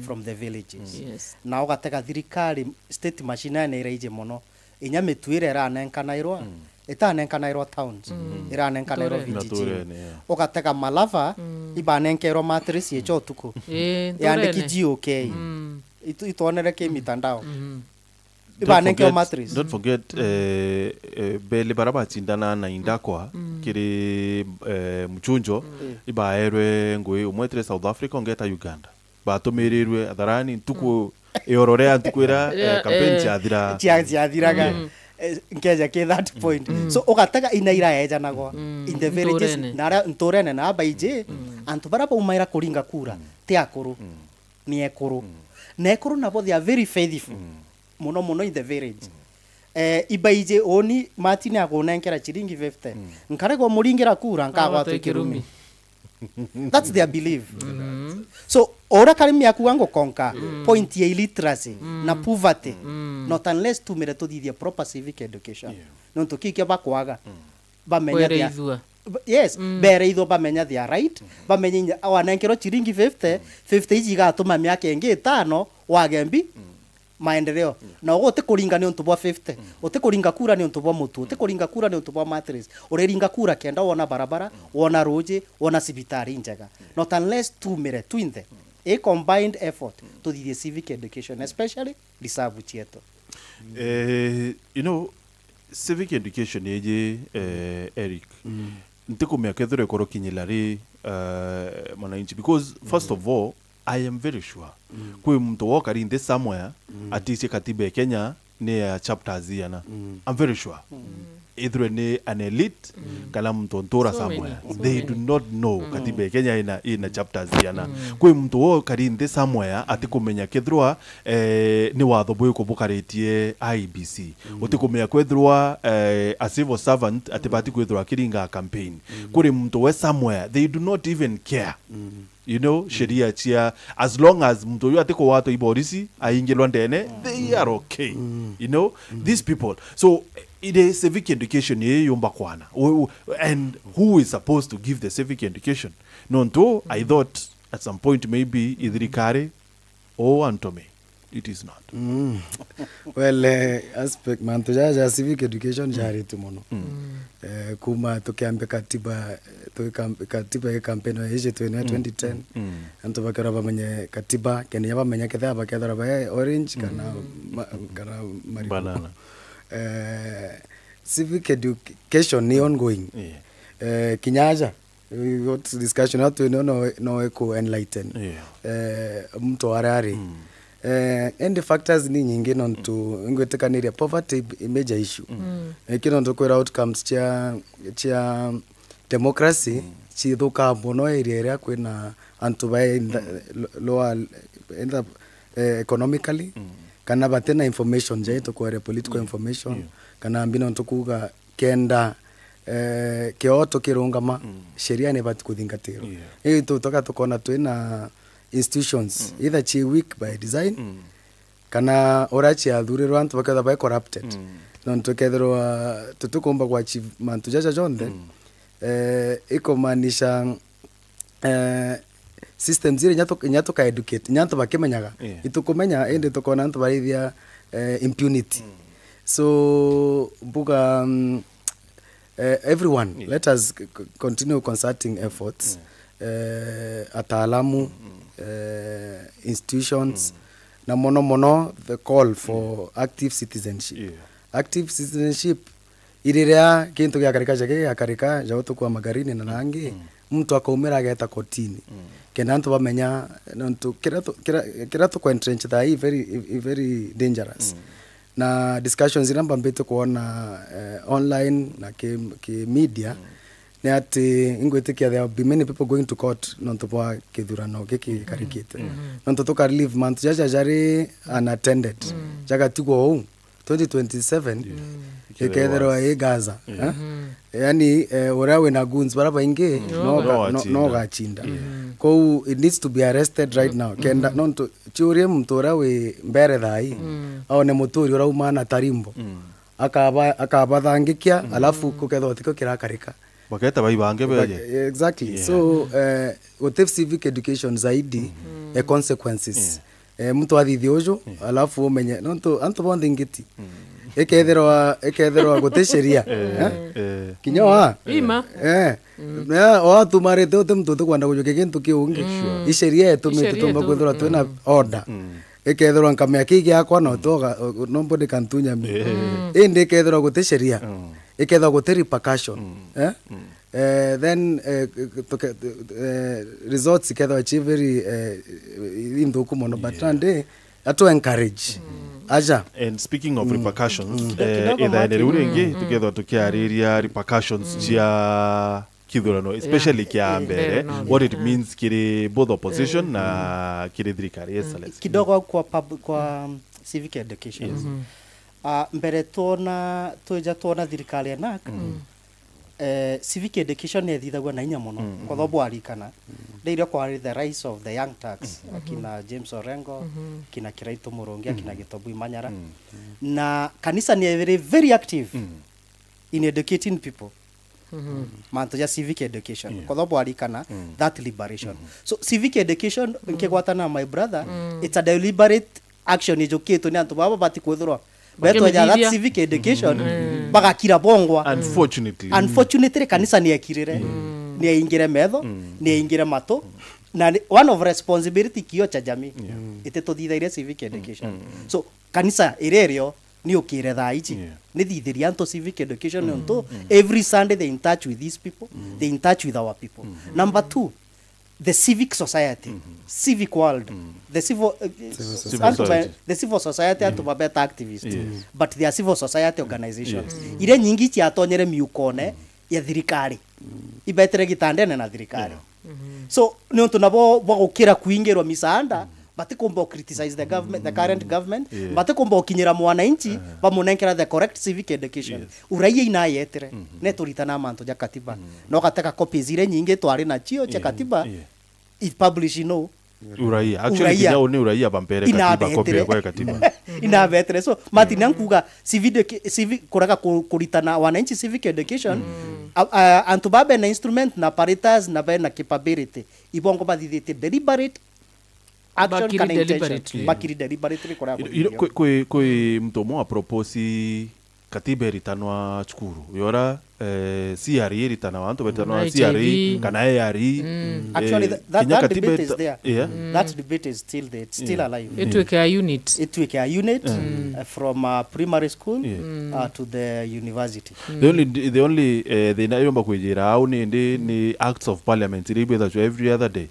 from the villages. Yes. Na ugatega thirikari, state machinery ni iraiji mono. Inya mitu iria iranenkanairwa, itanenkanairwa towns, iranenkanairwa vijijini. Maturene, yeah. Ugatega malava, ibanenkerwa mattress icho utuku. Eh, yandiki nturene. G O K. Itu-, itwonere ki mitandao. Ibanenkerwa mattress. Don't forget, eh, eh, Beli bara bacindana na Indakwa kiri, eh, Muchunjo, ibaerwe ngui, umwe etire South Africa, ungi eta Uganda. Batumirirwe atharani ntuku, ioro ria ntuku iria, eh, campaign ciathira. Cia-, ciathiraga. Eh, nkeja ki that point. So, ugatega ina iraejanagwa in the villages, nturene. Na aria nturene na abaiji, antu bara baumaira kuringa kura, ti akuru, ni ekuru. Na ekuru nabo they are very faithful. Mono mono in the village. Eh, ibaiji uni Martin akunenkera chiringi fifty. Nkarega umuringira kura, nkagwatwa ikirumi. That's their belief. So, o uria Karimi akuga ngukonka, point ya illiteracy na poverty, not unless tumire tuthithie proper civic education. Yeah. Nontu kikio bakwaga, bamenya their Kwereithua. Yes, bereithua bamenya their right, bamenya inya, wanenkerwa chiringi fifty, fifty iji igatuma miaka ingi itano wage mbi, maendeleo. Na ugu utikuringa ni untu bwa fifty, utikuringa kura ni untu bwa mutu, utikuringa kura ni untu bwa mattress, uriringa kura kenda wona barabara, wona ruji, wona cibitari njega. Not unless tumire twinthe, a combined effort, tuthithie civic education, especially reserve cietu. Eh, you know, civic education iji, eh, Eric, ntikumenya kethira ikorokinyira ri, eh, mwananchi, because first of all, I am very sure kwi muntu wokari nthi somewhere aticie katiba ya Kenya ni ya chapters iana. I'm very sure. Ithirwe ni an elite kana muntu ntura somewhere, they do not know katiba ya Kenya ina, ina chapters iana. Kwi muntu wokari nthi somewhere atikumenya kethirwa, eh, ni watho bwiku bukaritie I E B C. Utikumenya kwethirwa, eh, a civil servant atibati kwithirwa akiringa campaign. Kuri muntu we somewhere, they do not even care. You know, sheria cia, as long as muntu uyu atikugwatwa i borisi, aingirwa ndene, they are okay. You know, these people. So, iri civic education ii yumba kwana. U-, u-, and who is supposed to give the civic education? Nontu, I thought at some point maybe i thirikari, o antu me, it is not. Well, eh, aspect, mantu jaja ja civic education jarite mono. Eh, kuma tukiambia katiba, eh, tuikam-, katiba ya campaign ya iji twene ya twenty ten, antu bakera bamenye katiba, kenda bamenya kethira bakethira ba orange kana ma-, kana marigu. Banana. Eh, civic education ni ongoing. Yeah. Eh, kinya aja, we got discussion atu ino no, no eku enlighten. Yeah. Eh, muntu aria ari. Eh, and the factors ni nyingi nontu ngwitikaniria poverty i major issue. Eh, kino nontu kwira outcomes cia, cia democracy cithukaa mono area iria kwina antu ba in the lo-, lower, in the, eh, economically, kana batina information ja itukwere political information, kana mbi nontu kuga kenda, eh, kioto kirungama, sheria ni ibati kuthingatirwa. Yeah. Ii tu-, tuka tukona twina institutions either ci weak by design, kana uria ciathurirwa antu bakethirwa bai corrupted. Nontu ikethirwa tutikumba ku achieve mantu jaja jonthe, eh, ikumaanisha eh, systems iria inya tuk-, inya tuka educate, inya antu bakimenyaga. Yeah. Itukumenya, indi tukona antu barithia, eh, impunity. So, mbuga, mm, eh, everyone, let us c-, c-, continue concerting efforts. Eh, ataalamu, eh, institutions, na mono mono the call for active citizenship. Yeah. Active citizenship iriria kintu giakarika jake giakarika ja utuku wa magarini na nangi, muntu akaumira ageta kotini. Kenda antu bamenya, nontu kiria tu-, kiria, kiria tuku entrench thaa ii very, i-, i very dangerous. Na discussions iria mbambite kwona, eh, online na ki, ki media, ni ati ingwitikia there will be many people going to court nontu bwa kithurano giki gikarikite. Nontu tuka leave mantu jaja jari unattended, jagatigwo uu, twenty twenty-seven ikethirwa i Gaza, eh? Yani, eh, uria wina goons bara baingi no ga-, no, no gacinda. Kou it needs to be arrested right now. Kenda, nontu ciurie muntu uria wi mbere thaa ii, aone muturi uria umaga na tarimbo, akaba-, akabathangikia, alafu kukethirwa tikio kirakarika. Baketa baibange beje. Exactly. Yeah. So, eh, guti civic education zaidi, eh, consequences. Eh, muntu athithia uju, alafu umenye, nontu antu bonthe ngiti. Ikethirwa, ikethirwa guti sheria. Eh? Eh. Kinya wa? Ima. Eh. Na watumarite uti muntu utikwenda kujukia kintu kiu ungi. I sheria itumite tumba kwithirwa twina order. Ikethirwa nkamea kii giakwa na utoga, nobody can tunya me. Indi ikethirwa guti sheria. Ikethirwa guti repercussion. Eh? Eh, then, eh, tuke-, eh, results ikethirwa ci very, eh, inthuku mono, but nandi atu encourage. Aja. And speaking of repercussions, eh, ithaene riu ringi, tukethirwa tukiariria repercussions cia kithurano, especially kia mbere, what it means kiri both opposition na kiri thirikari. Yes, Alex. Kidogo kwa pub-, kwa, um, civic education. Yes. Ah, mbere twona, twija twona thirikari ya NARC, Eh, civic education ni ithithagua na inya mono. Mm, mm, kwa thobu arikana. Mm. Ndio ile kwa the rise of the young Turks, mm, akina James Orengo, mm, kina Kiraitu Murungi, akina, mm, Gitobu Imanyara. Mm. Na kanisa ni very, very active, mm, in educating people. Mm-hmm. Mantu ja civic education. Yeah. Kwa thobu arikana, mm, that liberation. Mm-hmm. So civic education, mm, nkigwatana na my brother, mm, it's a deliberate action ijukitwe ni antu baba bati kwithirwa betweja that civic education, mm, bagakira bongwa. Unfortunately. Unfortunately, kanisa ni ekirire. Mm. Ni aingire metho, mm, ni aingire matu. Na ni, one of responsibility kio cha jamii. Yeah. Ite tuthithairie civic education. Mm. So, kanisa iria irio ni ukire thaa ici. Yeah. Ni thithiria antu civic education, mm, nontu, mm, every Sunday they in touch with these people, mm, they in touch with our people. Mm. Number two, the civic society, mm-hmm, civic world, mm, the civil, uh, civil society. Antu ba-, the civil society, antu, yeah, babeta activists, yes, but they are civil society organizations. Yes. Iria nyingi ciatonyere miukone ya thirikari. Ibetere gitandene na thirikari. Yeah. Mm-hmm. So, ni untu nabo bwa gukira kuingirwa misaanda, mm, batikumba u criticize the government, the current government, yeah, batikumba ukinyira mwananchi, uh-huh, bamunenkera the correct civic education. Yes. Uraia inayetire, mm-hmm, neturitana mantu ja katiba. Mm. No gateka copies iria nyingi twari nacio cia, yeah, katiba, yeah, i publish no. Uraia. Actually, uraia. Kinya uni uraia bampere katiba, copy ya kwa katiba. Inabetere. So, Martin, mm, ankuga civic, civic, kuraga ku-, kuritana wananchi civic education, mm, a-, a-, antu ba bena instrument na apparatus na bena capability. Ibongo bathithite deliberate action. Bakiri kana intention. Deliberately. Bakiri deliberately kuraga. Ino, ino, kwi, kwi, kwi mtu umwe wa propose katiba iritanwa cukuru. Yora, eh, C R E iritanwa, antu betanwa, mm, C R E, H I V, kana A R E. Mm. Eh, actually, that, that, kinya that katiba debate is ita-, there. Yeah. Mm. That debate is still there. It's still, yeah, alive. Itwike a unit. Itwike a unit, mm, uh, from, uh, primary school, yeah, mm, uh, to the university. The only, the only, eh, thina iromba kwijira au ni ndi ni acts of parliament iria ibwithagwa every other day.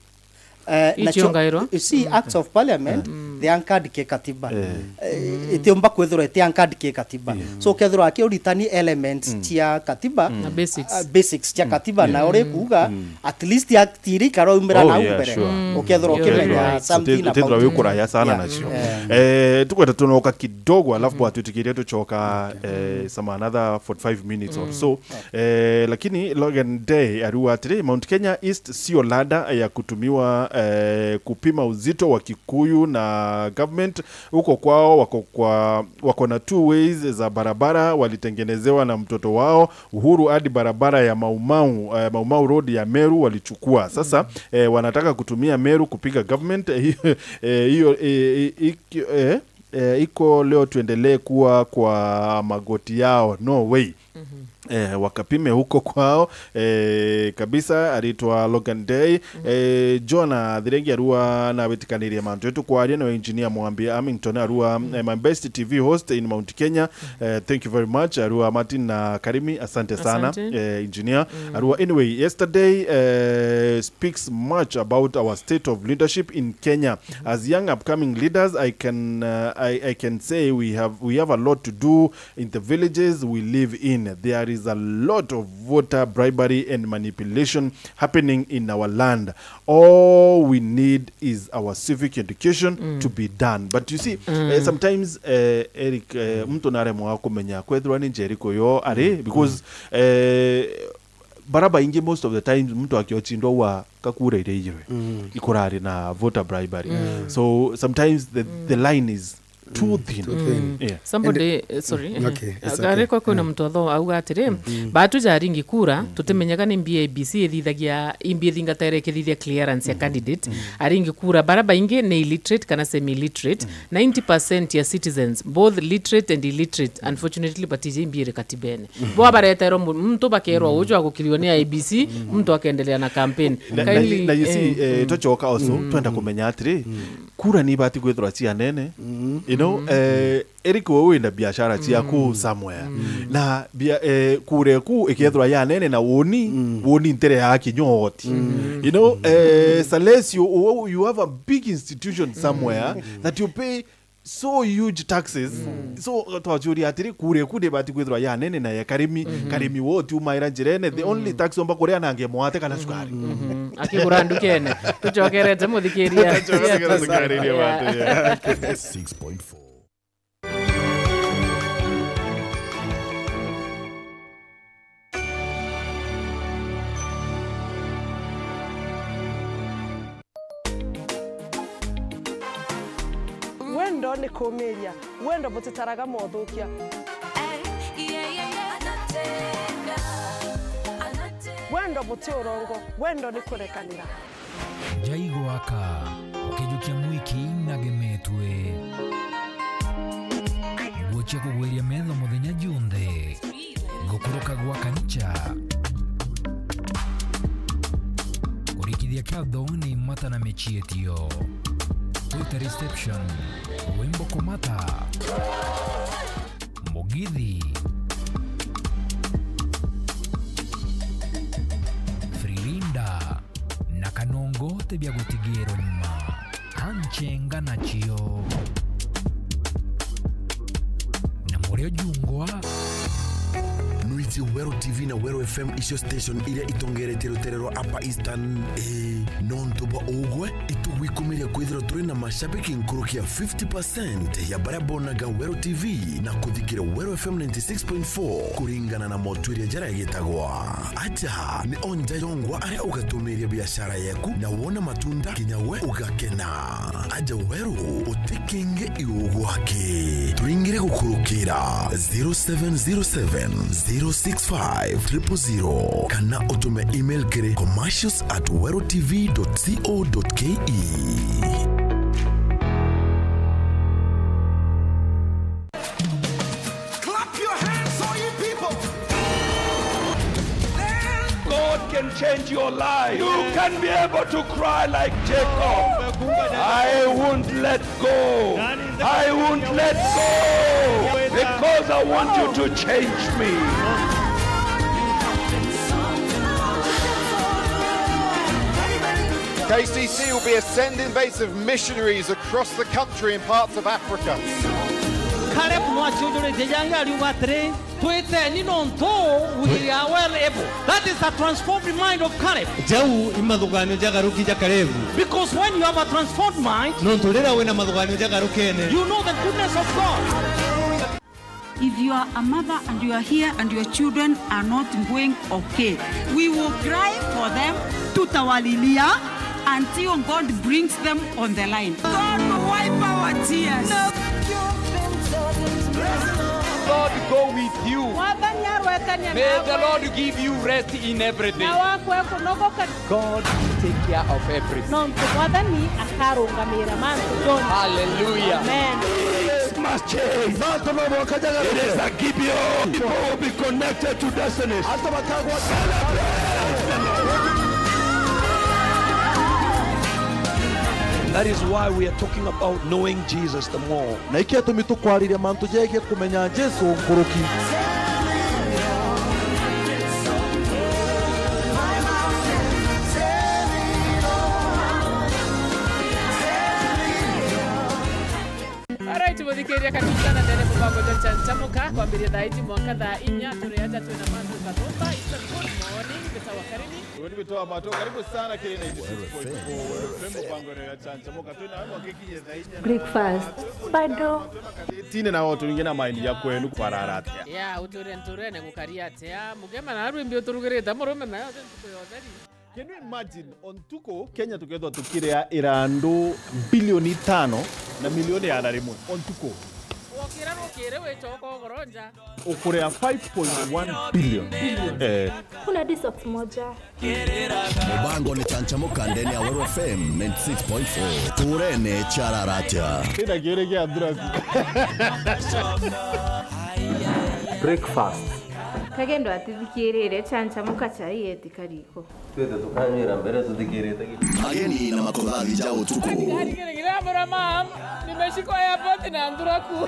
Eh, nacio, iciongairwa, you see, mm, acts of parliament, mm, they anchored ki katiba. Eh. Eh, itiumba kwithirwa iti anchored ki katiba. Yeah. So, ukethirwa akiuritani elements, mm, cia katiba, mm, na basics, uh, basics cia, mm, katiba, yeah, na uri kuuga, mm, at least act iri ikaroumira, oh, nau, yeah, mbere. Sure. Mm. Ukethirwa, yeah, ukimenya, right, something about it. Uti-, utithirwa wikuraya sana, yeah, nacio. Yeah. Eh, tukwenda tunoka kidogo, alafu, mm-hmm, bwatwitikiria tucoka, okay, eh, some another forty-five minutes or, mm, so. Eh, lakini Logan Day ariuga atiri, Mount Kenya East sio lada ya kutumiwa, eh, kupima uzito wa Kikuyu na government. Huko kwao wako kwa, wako na two ways za barabara walitengenezewa na mtoto wao Uhuru, hadi barabara ya Maumau, eh, Maumau Road ya Meru walichukua. Sasa, mm, eh, wanataka kutumia Meru kupiga government. Eh, hiyo, eh, hiyo, eh, iki-, eh, eh, iko leo tuendelee kuwa kwa magoti yao. No way. Mhm. Eh, wakapime huko kwao, eh, kabisa, aritwa Logan Day. Mhm. Eh, Jonah Thirengi arua nawitikanirie mantu yetu kwaria, na engineer Mwambi Amington arua, mm, eh, my best T V host in Mount Kenya. Mhm. Eh, thank you very much. Arua Martin na Karimi, asante sana. Asante. Eh, engineer. Mm. Arua, anyway, yesterday, eh, speaks much about our state of leadership in Kenya. Mhm. As young upcoming leaders, I can, uh, I, I can say we have, we have a lot to do in the villages we live in. There is a lot of voter bribery and manipulation happening in our land. All we need is our civic education, mm, to be done. But you see, mm, eh, sometimes, eh, Eric, eh, mm, mtu naremwa kumenya kwethirwa ni njeri kuyo ari, mm, because, mm, eh, bara baingi, most of the times, mtu akiochindwa wa kakura iria ijirwe, mm, ikurari na voter bribery. Mm. So sometimes the, mm, the line is too, mm, thin. Too thin. Mm. Yeah. Somebody, and, eh, sorry. Mm, okay, it's okay. Ariko kwina, mm, mtu atho auga atiri, mm, mm, batu jaringi kura, mm, tutimenyaga ni mbia A B C ithithagia, imbi ithingatire ikithithia clearance ya, mm, candidate. Mm. Aringi kura bara baingi ni illiterate kana semi-illiterate. Mm. Ninety percent ya citizens, both literate and illiterate, mm, unfortunately, batije imbi iri katibene. Mm. Bo bareterwo mu-, muntu bakerwa, mm, uju agukiriwa ni I E B C, mm, muntu akendelea na campaign. Na, na, kindly, na you see, eh, eh, mm, tucoka also, mm, twenda kumenya atiri, mm, kura ni ibati kwithirwa cia nene. Mm. You know, mm, eh, Eric, wewe wina biashara ciaku, mm, somewhere. Mm. Na bia-, eh, kura eku ikethirwa ya nene na woni, mm, woni ntere ya kinya oti. Mm. You know, eh, Salesio, you have a big institution somewhere, mm, that you pay so huge taxes. Mm. So, twacuria atiri, kura eku ndibati kwithirwa ya nene na ya Karimi, mm-hmm, Karimi wo utiumaira njirene, the, mm, only tax omba kuria nange mwate kana cukari. Mm-hmm. Akigura ndukene. Tucokerete muthikiria. Tucokerete muthikiria, yeah, watu, yeah. Six point four. Ni kumiria, wendo butitaraga mothukia. Wendo buti urongo, wendo ni kurekanira. Njai gwaka, ukijukia mwiki nagemetue. Nguo cia kugwiria metho muthenya junthe. Gukuruka gwa kanicha. Kurikithia kiatho ni mata na michietio. Kwita reception, wimbo kumata. Mugithi. Frilinda. Na kanongo ti bia gutigirwa nyuma. Anchenga nacio. Na murio jungwa. Nwiji Weru T V na Weru F M icio station iria itongeretie rutere rwa Upper Eastern? Ii, nontu bwa ugwe, itugwikumiria kwithirwa turi na mashabiki nkuruki ya fifty percent ya baria bonaga Weru T V na kuthikira Weru F M ninety six point four kuringana na motwiria jaria gitagwa. Aja ni onja yongwa aria ugatumiria biashara yeku na wona matunda kinya we ugakena. Aja Weru, uti kingi iu gwaki. Turingire gukurukira zero seven zero seven zero six five triple zero kana utume email kiri commercials at weru T V dot co dot K E. Clap your hands, all you people. God can change your life. You can be able to cry like Jacob. I won't let go. I won't let go because I want you to change me. K C C will be a sending base of missionaries across the country and parts of Africa. Caleb nwaciunjuritie jangi ariuga atiri, "Twiteni nontu we are well able." That is the transformed mind of Caleb. Jau i mathuganio jagaruki ja Kalebu. Because when you have a transformed mind, nontu riria wina mathuganio jagarukene, you know the goodness of God. If you are a mother and you are here and your children are not going okay, we will cry for them, tutawalilia until God brings them on the line. God will wipe our tears. Lord go with you. Mwathani arwetania nawe. May the Lord give you rest in everything. Na wakwe kunogoka. God will take care of everything. Nontu Mwathani akarungamira mantu jonthe. Hallelujah. Amen. This must change. Mantu no mwanka jagaruke. It is a Gibeon. People will be connected to destinies. Antu bakagwa. That is why we are talking about knowing Jesus the more. Na ikio gitumi tukwariria mantu jegie kumenya Jesu nkuruki. Alright, muthikiria, karibu sana ndene mubango jwa Chanchamuka, kwambiria thaa iji mwanka thaa inya, turi aja twina mantu kathumba. It's a good morning, mbita wa karini. Good morning, mbita wa mato, karibu sana kiri ninety six point four Weru F M, mubango ya Chanchamuka. Breakfast. Bado. Tine na watu wengine na mind ya kwenu kwarara atia? Ya, uture nturene gukari atia? Mugema na rwimbi uturugirite murume nayo ntuku ya utheri. Can you imagine, o ntuku Kenya tukethwa tukiria irandu bilioni itano na milioni igana rimwe o ntuku? Wokira rukiri wichoka ugoronja. Ukuria five point one billion. Eh. Kuna di socks moja. Mubango ni Chanchamuka ndene ya Weru F M ninety six point four. Turene chararatia. Kina kiri kia Anduraku. Breakfast. Kagendo atithikirire Chanchamuka chai eti kariko. Twite tukanywira mbere tuthikirite ki? Ageni na makothathi ja utuku. Kiri, kiri, kiri, mama, nimeshikwa airport na Anduraku.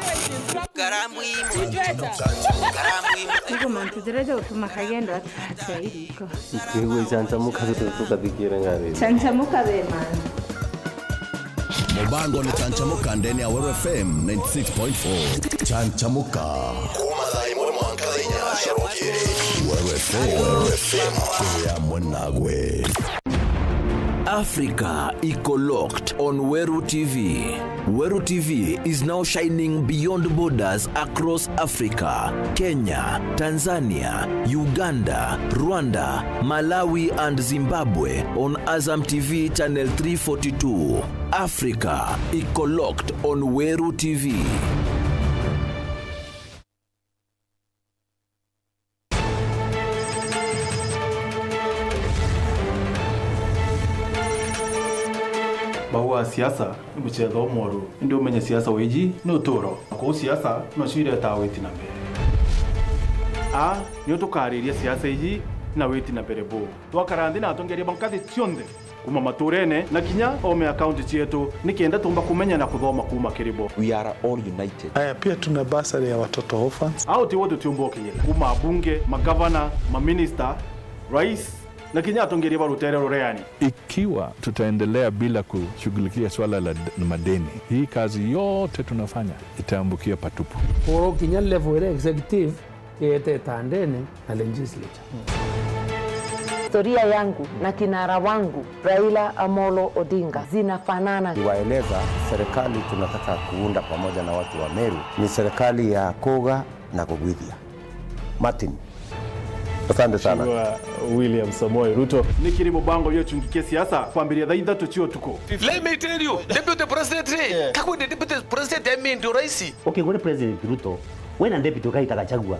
Karamu imo. Karamu imo. Igo mantu jaria jautuma Kagendo ati atia iriko. Ikigwe Chanchamuka tukathikire ngari. Chanchamuka be man. Mubango ni Chanchamuka ndene ya Weru F M ninety six point four. Chanchamuka. Kuma thaa imwe mwanka thaa inya cia rukiri. Weru F M. Weru F M. Turi amwe nagwe. Africa Eco Locked on Weru T V. Weru T V is now shining beyond borders across Africa. Kenya, Tanzania, Uganda, Rwanda, Malawi and Zimbabwe on Azam T V channel three forty-two. Africa iko locked on Weru T V. Bauga siasa ni muchetho umworu, indi umenye siasa wiji ni uturo. Na kuu siasa nocio iretaa witi na mbere. A, nio tukariria siasa iji na witi na mbere buu. Twakara nthi na atongeria ba nkathi cionthe kuma maturene na kinya ome akaunti cietu, nikenda tumba kumenya na kuthoma kuma kiri bo. We are all united. Aya, pia tuna bursary ya watoto orphans. Au ti wote tiumba ukinyira. Kuma abunge, magavana, maminista, rais, na kinya atongeria ba rutere rureani. Ikiwa tutaendelea bila kushughulikia swala la d-, madeni, hii kazi yote tunafanya itaambukia patupu. Kuru kinya level ira executive, yete tandene na legislature. Historia yangu na kinara wangu Raila Amolo Odinga zinafanana. Niwaeleza, serikali tunataka kuunda pamoja na watu wa Meru ni serikali ya kuga na kugwithia. Martin, asante sana. Mheshimiwa William Samoei Ruto. Ni kiri mubango jwa chungi kia siasa kwambiria thaa ithatu cia utuku. Let me tell you, Deputy President, yeah, kakwa ni Deputy President ya mindu raisi. Ukigure President Ruto, we na Deputy ukaita Gachagua,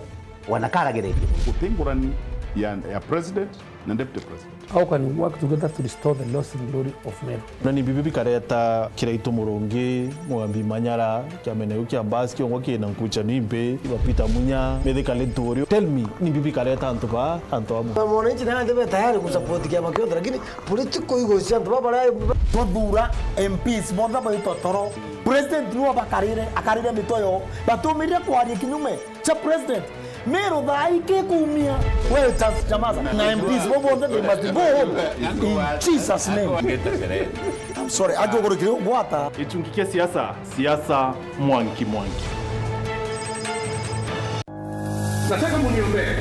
wanakaragereria. Utingurani ya, ya president na deputy president. How can we work together to restore the lost glory of Meru? Na ni bibi bikareta Kiraitu Murungi, Mugambi Manyara, kiamene kiu kia Mbasi kiongwa kina Nkucha Nimpi, iba Peter Munya, Mithika Linturi. Tell me, ni bibi bikareta antu ba, antu amwe. Na mwananchi naye athibe tayari kusupport kiama kionthe, lakini political ego cia antu baba bara. Twathura M Ps bonthe baitwa toro. President niwe bakarire, akarire mitwe yo. Batumirire kwaria kinyume cha president. Meru thaa ii kikumia. Wewe just nyamaza. Na M Ps bo bonthe, they must go home in Jesus' name. I'm sorry, angigurukire gwata. Gichungi kia siasa, siasa mwanki mwanki. Nataka muniombee.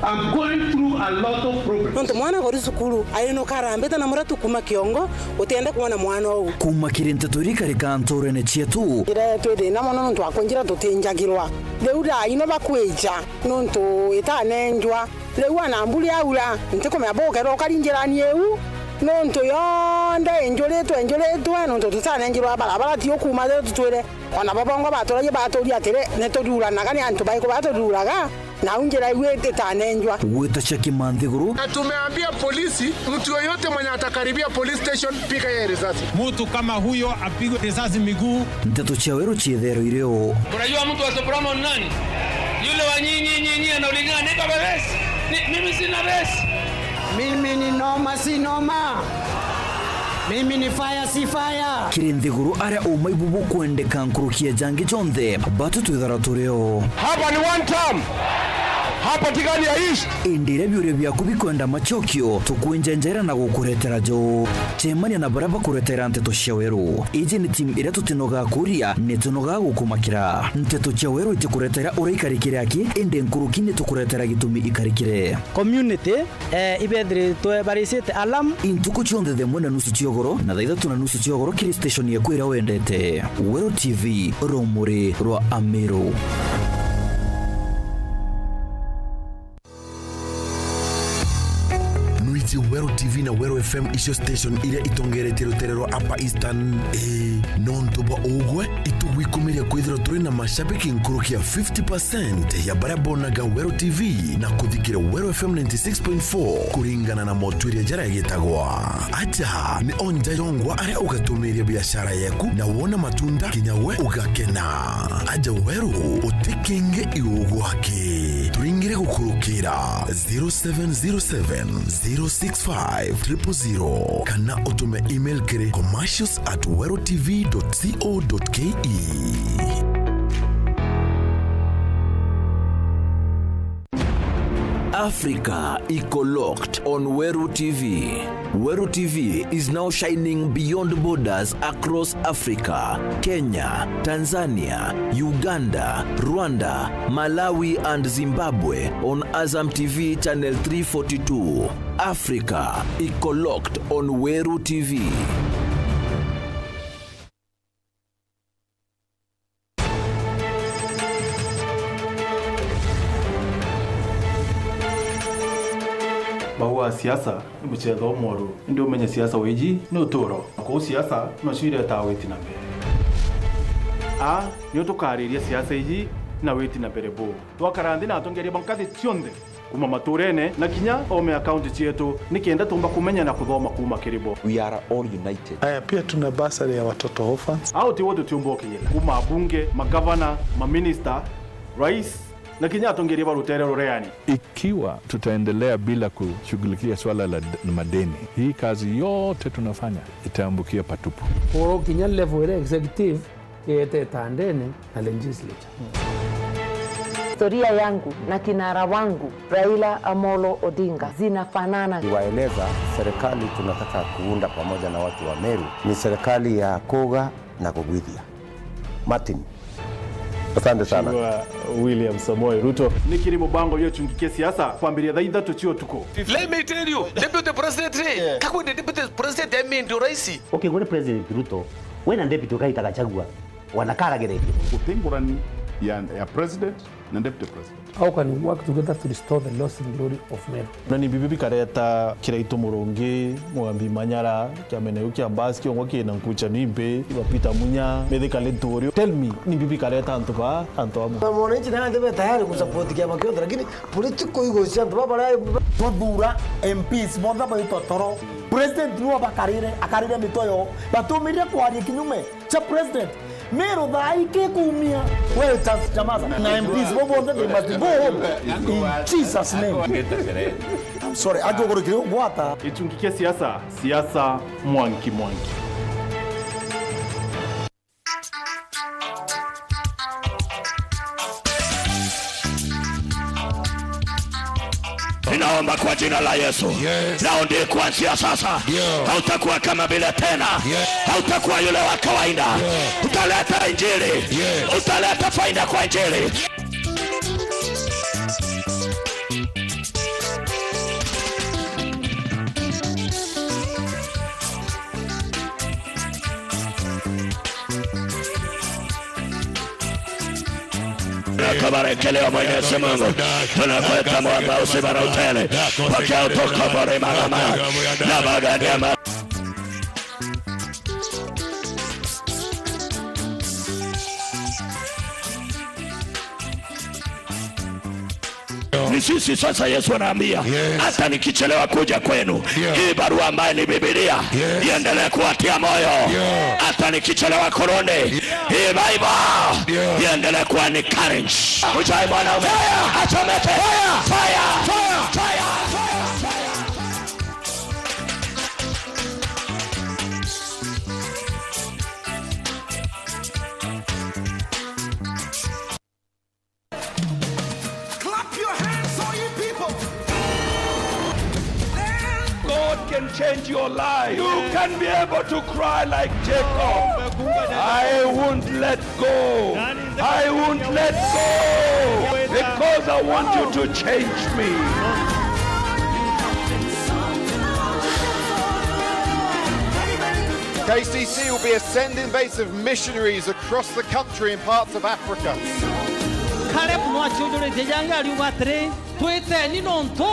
I'm going through a lot of problems. Nontu mwana agori cukuru, ainukara mbita na muratu kuma kiongo, utienda kwona mwana uu. Kuma kiri nteto iria ikarika nturene cietu. Njira yetu i thina mono nontu wa kwenjira tutinjagirwa. Riu thaa ino bakwija nontu itanenjwa. Riu ana mburi aura, ntikumenya bukerwa ukari njirani iu, nontu yonthe injuritwe, injuritwe, nontu tutanenjirwa barabara ti ukuma riu tutwire. Ona bo bongwa baturagia baturia atiri, ni tuthuranaga ni antu bariku batuthuraga? Nau njira iu itanenjwa. Gwita cia kimanthiguru. Na tumeambia polisi, mtu yoyote mwenye atakaribia police station, piga yeye risasi. Mtu kama huyo apigwe risasi miguu. Nteto cia Weru ciethero irio. Unajua mtu wa soprano ni nani? Yule wa nyi, nyi, nyi, nyi, anaulingana, "Niko bebesi." Ni, mimi sina besi. Mimi ni noma, si noma. Mimi ni fire, si fire. Kiri nthiguru aria uma ibu bukwendeka nkuruki ya jangi jonthe, batu twithara turio. Hapa ni one term. Hapa Tigania East. Indi iria biuria biaku bikwenda macokio, tukwenja njaira na gukuretera jo. Cemania na baria bakuretera nteto cia Weru. Iji ni timu iria tutinogaa kuria, ni tunogaa gukumakira. Nteto cia Weru itikuretera uria ikarikire aki, indi nkuruki ni tukuretera gitumi ikarikire. Community, eh, ibethiritwe baricite alarm. Intuku cionthe thaa imwe na nusu cia ugoro na thaa ithatu na nusu cia ugoro kiri station yaku iria wendete. Weru T V, rumuri rwa Amiru. Nwiji Weru T V na Weru F M icio station iria itongeretie rutere rwa Upper Eastern? Ii, nontu bwa ugwe, itugwikumiria kwithirwa turi na mashabiki nkuruki ya fifty percent ya baria bonaga Weru T V na kuthikira Weru F M ninety six point four kuringana na motwiria jaria gitagwa. Aja ni o nja yongwa aria ugatumiria biashara yeku na wona matunda kinya we ugakena. Aja Weru, uti kingi iu gwaki. Turingire gukurukira zero seven zero seven, zero six five, triple zero kana utume email kiri commercials at weru T V dot co dot K E. Africa iko locked on Weru T V. Weru T V is now shining beyond borders across Africa, Kenya, Tanzania, Uganda, Rwanda, Malawi and Zimbabwe on Azam T V channel three forty-two. Africa iko locked on Weru T V. Bauga siasa ni mucetho umworu, indi umenye siasa wiji ni uturo. Na kuu siasa nocio iretaa witi na mbere. A, nio tukariria siasa iji na witi na mbere buu. Twakara nthi na atongeria ba nkathi cionthe kuma maturene na kinya ome akaunti cietu, nikenda tumba kumenya na kuthoma kuma kiri bo. We are all united. Aya pia tuna bursary ya watoto orphans. Au tiwo tutiumba ukinyira. Kuma abunge, magavana, maminista, rais, na kinya atongeria ba rutere rureani. Ikiwa tutaendelea bila kushughulikia swala la d-, madeni, hii kazi yote tunafanya itaangukia patupu. Koro kinya level ile executive, yete tandene na legislature. Historia yangu na kinara wangu Raila Amolo Odinga zinafanana. Niwaeleza, serikali tunataka kuunda pamoja na watu wa Meru ni serikali ya kuga na kugwithia. Martin. Asante sana. Mheshimiwa William Samoei Ruto. Ni kiri mubango jwa chungi kia siasa kwambiria thaa ithatu cia utuku. Let me tell you, Deputy President, yeah, kakwa Deputy President, I mean, ndio rais. Okay, ngwire President Ruto, we na Deputy ukaita Gachagua, wanakaragereria. Guti ngurani ya, ya President na Deputy President. How can we work together to restore the lost glory of Meru? Na ni bibi bikareta Kiraitu Murungi, Mugambi Manyara, kiamene kiu kia basi kiongwa kina nkucha nimpi, iba Peter Munya, Mithika Linturi. Tell me, ni bibi bikareta antu ba, antu amwe. Na mwananchi naye athibe tayari kusupport kiama kionthe, lakini political ego cia antu baba baria. Twathura M Ps bonthe baitwa toro. President niwe bakarire, akarire mitwe yo. Batumirire kwaria kinyume. Cha president, Meru thaa ii kikumia. Wewe just nyamaza. Na M Ps bo bonthe they must go home in Jesus name. I'm sorry, angi ugurikire gwata. Gichungi kia siasa, siasa mwanki mwanki. Ninaomba kwa jina la Yesu. Yes. Nao ndio kuanzia sasa. Ndio. Hautakuwa kama vile tena. Yes. Hautakuwa yule wa kawaida. Ndio. Utaleta injili. Yes. Utaleta faida kwa injili. Tunakubariki leo Mwenyezi Mungu. Tunakuweka mwamba uzima na utele. Pokea utukufu, rehema na amani. Na magania ma- Ni sisi sasa Yesu anaambia, yes, hata nikichelewa kuja kwenu, yeah, hii barua ambayo ni Biblia, yes, iendelee kuwatia moyo. Yeah. Hata nikichelewa kurudi, yeah, hii Bible, yeah, iendelee kuwa encourage. Ujai mwanaume. Fire! Achomeke. Fire! Fire! Fire! Fire! Clap your hands, all you people. God can change your life. You can be able to cry like Jacob. I won't let go. I won't let go because I want you to change me. K C C will be a sending base of missionaries across the country and parts of Africa. Caleb nwaciujuritie jangi ariuga atiri, "Twiteni nontu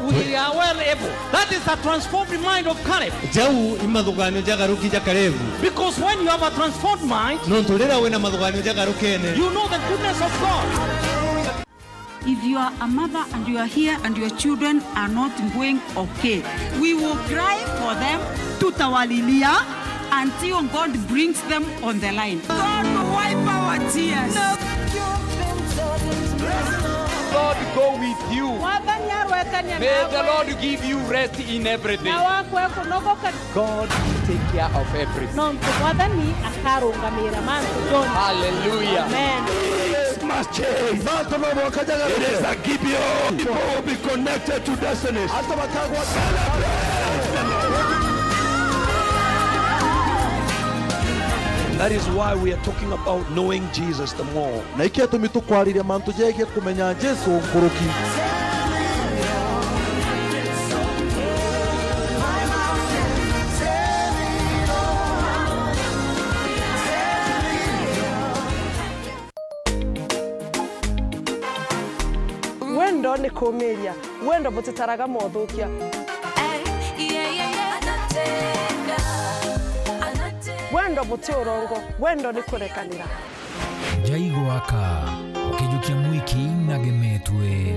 we are well able." That is a transformed mind of Caleb. Jau i mathuganio jagaruki ja Kalebu. Because when you have a transformed mind, nontu riria wina mathuganio jagarukene, you know the goodness of God. If you are a mother and you are here and your children are not going okay, we will cry for them, tutawalilia until God brings them on the line. God will wipe our tears. God go with you. Mwathani arwekania nawe. May the Lord give you rest in everything. Na wakwe kunogoka. God take care of everything. Nontu Mwathani akarungamira mantu jonthe. Hallelujah. Amen. Must change. Mantu no mwanka jagaruke. It is a Gibeon. People will be connected to destinies. Antu bakagwa. That is why we are talking about knowing Jesus the more. Na iki atumi tukwariria mantu jegie kumenya Jesu nkuruki. Wendo ni Kumiria, wendo butitaraga mothukia. Wendo buti urongo, wendo ni kurekanira. Njai gwaka, ukijukia mwiki nagemetue.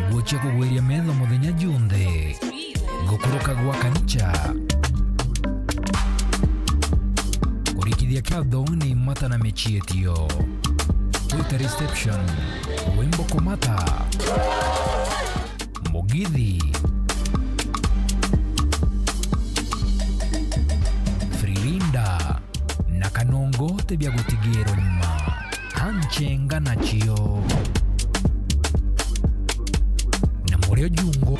Nguo cia kugwiria metho muthenya junthe. Gukuruka gwa kanicha. Kurikithia kiatho ni mata na michietio. Kwita reception, wimbo kumata. Mugithi. Frilinda. Na kanongo ti bia gutigirwa nyuma. Hanchenga nacio. Na murio jungo.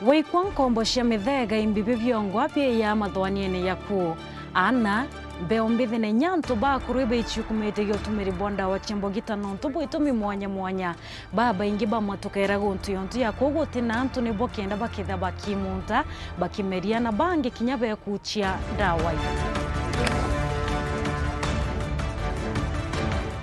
Waikwa nkombo cia mithega imbibi biongwa biiya mathwaniene yaku. Ana, mbeo mbithi na inya antu bakuru ibaichukumite gia utumiri bwa ndawa cia mbogita nontu bwa itumi mwanya mwanya. Babaingi bamwe tukeera guntu yontu ya kuu guti na antu nibo kenda bakethira bakimunta, bakimeria na bangi kinya bekuchia ndawa ii.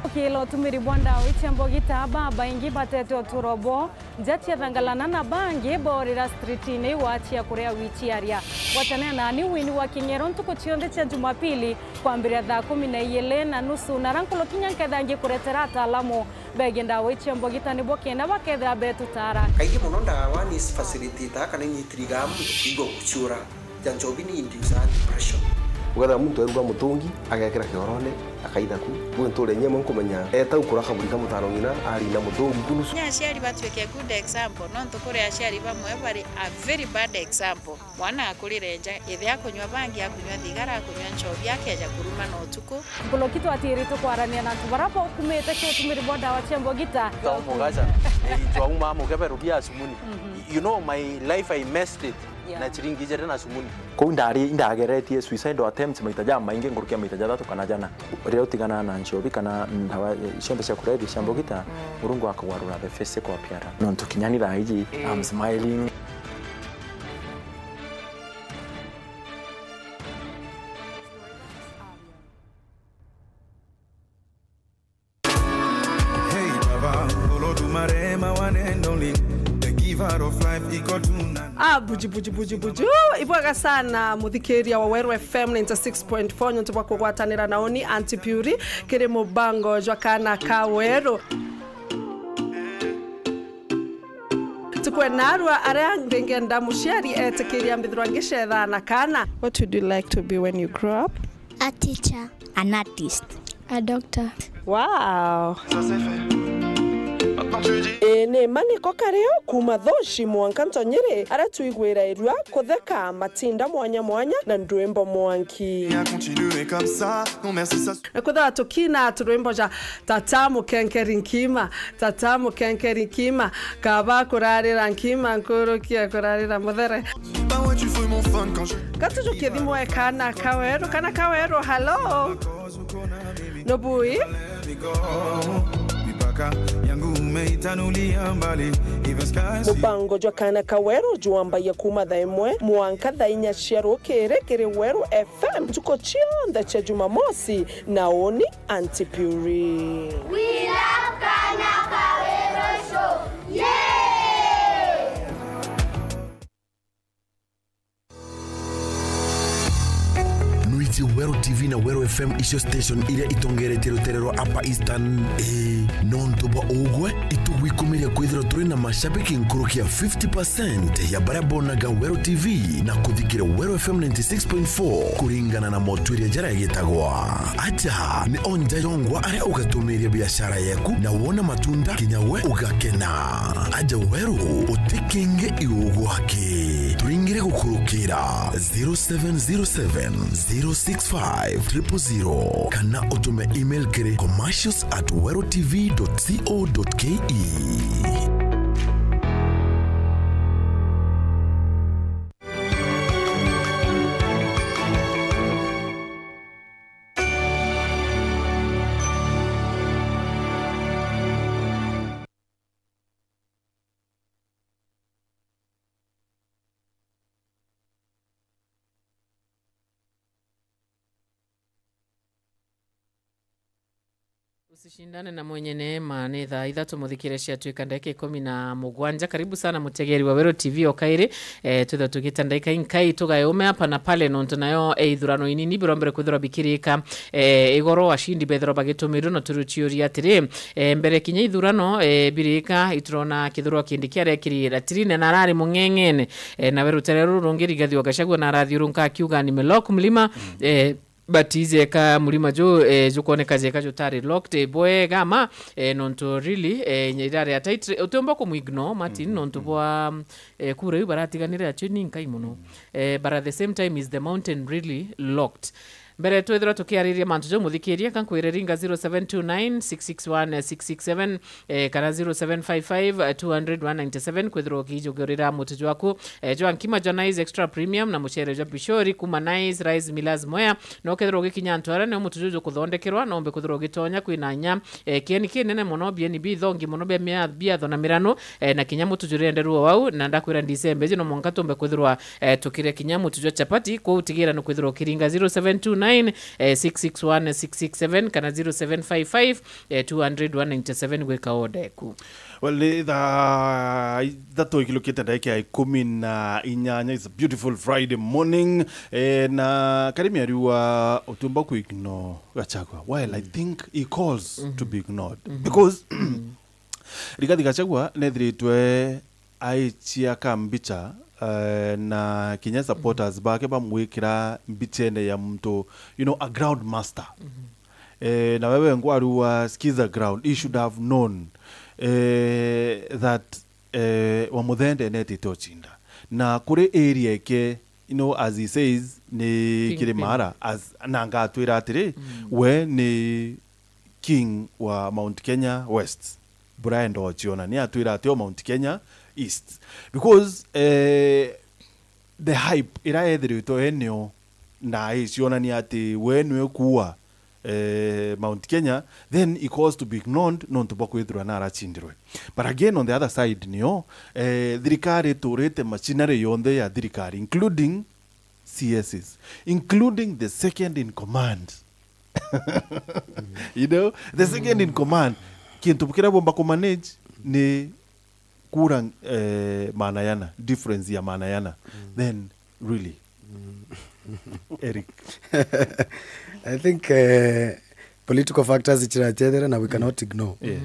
Ukiila utumiri bwa ndawa ii cia mbogita, babaingi batete uturo bwoo nja cia Thangalana na bangi boorira streetine iwa cia kuria wichiaria. Gwatanira nani Winnie wa King'ero ntuku cionthe cia Jumapili kwambiria thaa kumi na iili na nusu, na ra nkuruki kinya nkethira ngikuretera ataalamu begie ndawa ii cia mbogita nibo kenda bakethira betutara. Kaingi mono ndawa ni facilitator kana inyitiriga mukigo guciura. Ja nchobi ni inducer depression. Ukethira muntu eruga mutungi, agekira kiorone, akaitha ku. Gwi nture nyie mwe nkumenya, eta ukura kaburi ka mutano ng'ina, arinda mutungi ku nusu. Kinya aciari batuike good example, nontu kuri aciari bamwe bari a very bad example. Mwana akurire nja, ithe akunywa bangi, akunywa thigara, akunywa nchobi, akeja kuruma na utuku. Nkuruki twatiiritwe kwarania na antu baria baukumite ki utumiri bwa ndawa cia mbogita. Tau mugaca, eh, twauma mukebe rubia acumuni. Mhm. You know, my life, I messed it. Yeah. Na chiringi ijiri na acumuni. Kou ndari, indageretie suicidal attempts maita jamaingi, nkuruki ya maita jathatu kana jana. Riria utigana na nchobi kana ndawa, eh, cionthe cia kulevya cia mbogita, mm, Murungu akagwarura the face kwa piara. Nontu kinya ni thaa iji, eh, I'm smiling. Hey, Baba, Olodumarema, one and only, the giver of life, iko tuna. Ah, buju, buju, buju, buju. Ibwega sana, muthikiria wa Weru F M ninety six point four, nontu bwa kugwatanira na uni Auntie Puri, kiri mubango jwa Kana ka Weru. Tukwena arua aria ngengenda muciari etikiria mbithirwa ngicetha na kana. What would you like to be when you grow up? A teacher. An artist. A doctor. Wow. Ii, ni ma niko kario kuma Thoshi mwanka Ntonyiri, aria twigwira irua kutheka matinda mwanya mwanya na ndwimbo mwanki. Na kwithirwa tukina turwimbo ja Tata Mukenkeri Nkima, Tata Mukenkeri Nkima, kaba kurarira nkima nkurukia kurarira muthere. Katujukie thimu e kana ka Weru, kana ka Weru, hello. Nubui. Mubango jwa Kana ka Weru jwambagia kuma thaa imwe mwanka thaa inya cia rukiri kiri Weru F M ntuku cionthe cia Jumamosi na uni Auntie Puri. We love Kana ka Weru Show. Yay! Nwiji Weru T V na Weru F M icio station iria itongeretie rutere rwa Upper Eastern? Ii, nontu bwa ugwe, itugwikumiria kwithirwa turi na mashabiki nkuruki ya fifty percent ya baria bonaga Weru T V na kuthikira Weru F M ninety six point four kuringana na motwiria jaria gitagwa. Aja ni onja yongwa aria ugatumiria biashara yeku na wona matunda kinya we ugakena. Aja Weru, uti kingi iu gwaki. Turingire gukurukira zero seven zero seven, zero six five, triple zero kana utume email kiri commercials at werutv dot co dot ke. Usishindane na mwenye neema, ni thaa ithatu muthikire ciatwika ndagika ikumi na mugwanja. Karibu sana mutegeri wa Weru T V o kairi. Eh, twitha tugita ndagika inkai tugae ume hapa na pale, nontu nayo, eh, ithurano inini birombere kwithirwa bikirika, eh, igoro, ashindi bethirwa bagitumirwe, no turuciuria atiri, eh, mbere kinya ithurano, eh, birika, iturona kithurwa kindi kiaria kiri ratirine na arari mung'eng'ene, eh, nawe rutere ruru rungi Rigathi wa Gachagua na arathiurunka akiuga nimelock mlima, eh, but ijeka murima ju, eh, jukwoneka jeka jutari locked, eh, bwega ma, eh, nontu really, eh, irari ata itri-, utiumba kumu ignore Martin, nontu bwa, eh, kura iu baratiganire acio ni nkai muno. Eh, but at the same time is the mountain really locked? Mbere twethirwa tukiariria mantu jau, muthikiria, ka nkwire ringa zero seven two nine six six one six six seven, eh, kana zero seven five five two hundred one ninety seven, kwithirwa ukijugurira mutu jwaku, eh, jwa nkima jwa Nice Extra Premium na mucere jwa Pishori kuma Nice Rice Millers Mwea. No kethirwa ugikinya antu aria nio mutu juju kuthondekerwa, nombe kwithirwa ugitonya kwina nya, eh, kieni kinene muno, bieni bithongi muno bia mia-, biatho na mirano, eh, na kinya mutu jurienderwa wau, na ndakwira December iji no mwanka tumbe kwithirwa, eh, tukire kinya mutu jwa chapati, kwou tigira ni kwithirwa ukiringa zero seven two nine, eh, six six one six six seven kana zero seven five five, eh, two hundred one ninety seven gwika order eku. Well, ni thaa ithatu ikilukite ndagika ya ikumi na inyanya. It's a beautiful Friday morning. Eh, na Karimi ariuga utiumba ku ignore Gachagua. Well, I think he calls to be ignored. Because Rigathi Gachagua nethiritwe aichia kambicha, eh, na kinya supporters bake bamwikira mbichene ya muntu, you know, a ground master. Eh, na wewe ngwariuga, skiza ground, he should have known, eh, that, eh, Wamuthende netite ucinda. Na kuri area eke, you know, as he says, ni Kingpin. Kirimara, as, na ngatwira atiri, we ni king wa Mount Kenya West. Brian Ndochiona ni atwira atio Mount Kenya East. Because, eh, the hype ira ethiritwe enio na icionania ati we niwe kuua, eh, Mount Kenya, then he calls to be ignored nontu bwa kwithirwa na aracindirwe. But again, on the other side, nio, eh, thirikari iturite machinery yonthe ya thirikari, including C Ss, including the second in command. You know, the second in command, kintu kiria bomba kumanage ni kura, eh, maana yana, difference ya maana yana. Then, really, Eric. I think, eh, political factors ichirachethere na we cannot ignore. Yeah.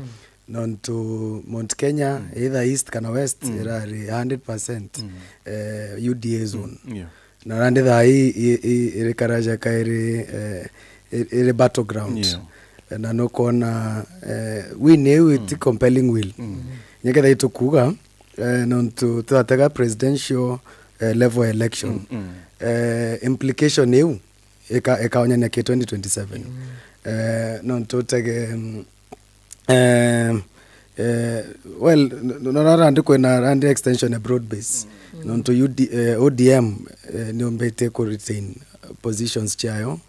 Nontu Mount Kenya, either East kana West, irari a hundred percent, eh, U D A zone. Yeah. Na randi thaa ii i-, i-, irikaraja kairi, eh, i-, iri battleground. Yeah. Na nukwona, eh, win iu iti compelling will. Nyaketha itukuga, eh, nontu twatega presidential, eh, level election. Eh, implication iu ika-, ikaonyania ki twenty twenty-seven. Eh, nontu utege, mm, eh, eh, well, n-, n-, no randi kwina randi extension ya broad base. Nontu U D, eh, O D M, eh, niumbite ku retain positions ciayo.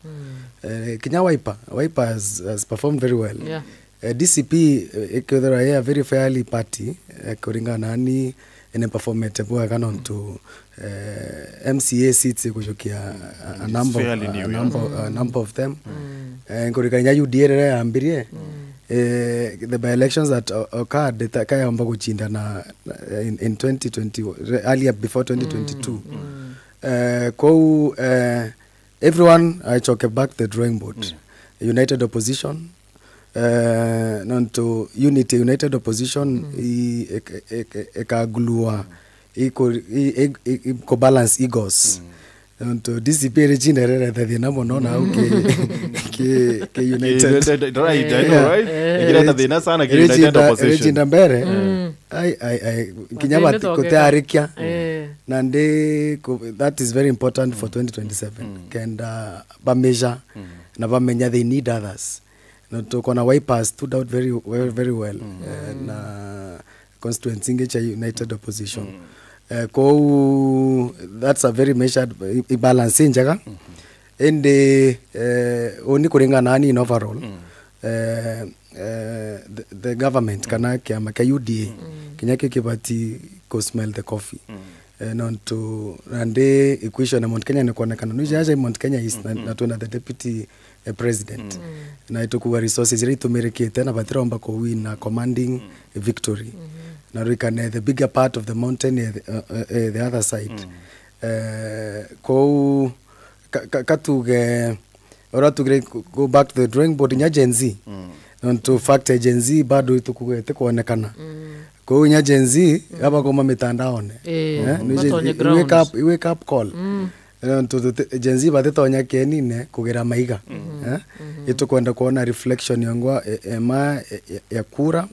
Eh, kinya Wiper, Wiper has, has performed very well. Yeah. Eh, D C P, eh, ikethirwa i a very fairly party, eh, kuringana nani ene performete bwega nontu, eh, M C A seats ikujukia a, a number, fairly a, a new, yeah, number, a number of them. Eh, nkurikania U D A riria yambirie, eh, the by-elections that o-, occurred, ita-, kayomba gucindana, eh, in, in twenty twenty, re-, earlier before twenty twenty-two. Eh, kou, eh, everyone aichoke back the drawing board. United opposition, eh, nontu unity, united opposition i-, ik-, ik-, ikagulua, iko, i-, i-, i-, iko balance egos. Nontu D C P iricinda irerete thina muno na au ki, ki, ki United. United, right, I know, right? Ikireta thina sana ki United opposition. Iricinda mbere. Ai, ai, ai, kinya bati-, kutearikia. Na ndi ku-, that is very important for twenty twenty-seven. Kenda ba measure na bamenya they need others. Na tukona Wiper stood out very, very, very well. Eh, na constituency ingi cia United Opposition. Eh, kou, that's a very measured, i, i balance injega. Indi, eh, uni kuringana nani in overall, eh, eh, the, the government kana kiama kia U D A, kinya ki kibati ku smell the coffee. Eh, nontu, nandi equation ya Mount Kenya ni kuonekana. Nui jaja Mount Kenya East, na, na twina the deputy a president. Na itukuga resources iria itumirikite na batiromba kuwina commanding victory. Na rwikane the bigger part of the mountain, eh, eh, eh, the other side. Eh, kou ka, ka, katuge, ora tugire go back to the drawing board, nya Gen Z. Nontu fact ya Gen Z bado itukuga itikwonekana. Kou nya Gen Z, aba koma mitandaone. Eh, eh, ni batonye Gen Z, ground. Wake up, wake up call. Eh, nontu tuti-, Gen Z batitonya kienine kugera maiga. Eh? Itukwenda kuona reflection yongwa, e-, ema, e-, e-, ya kura.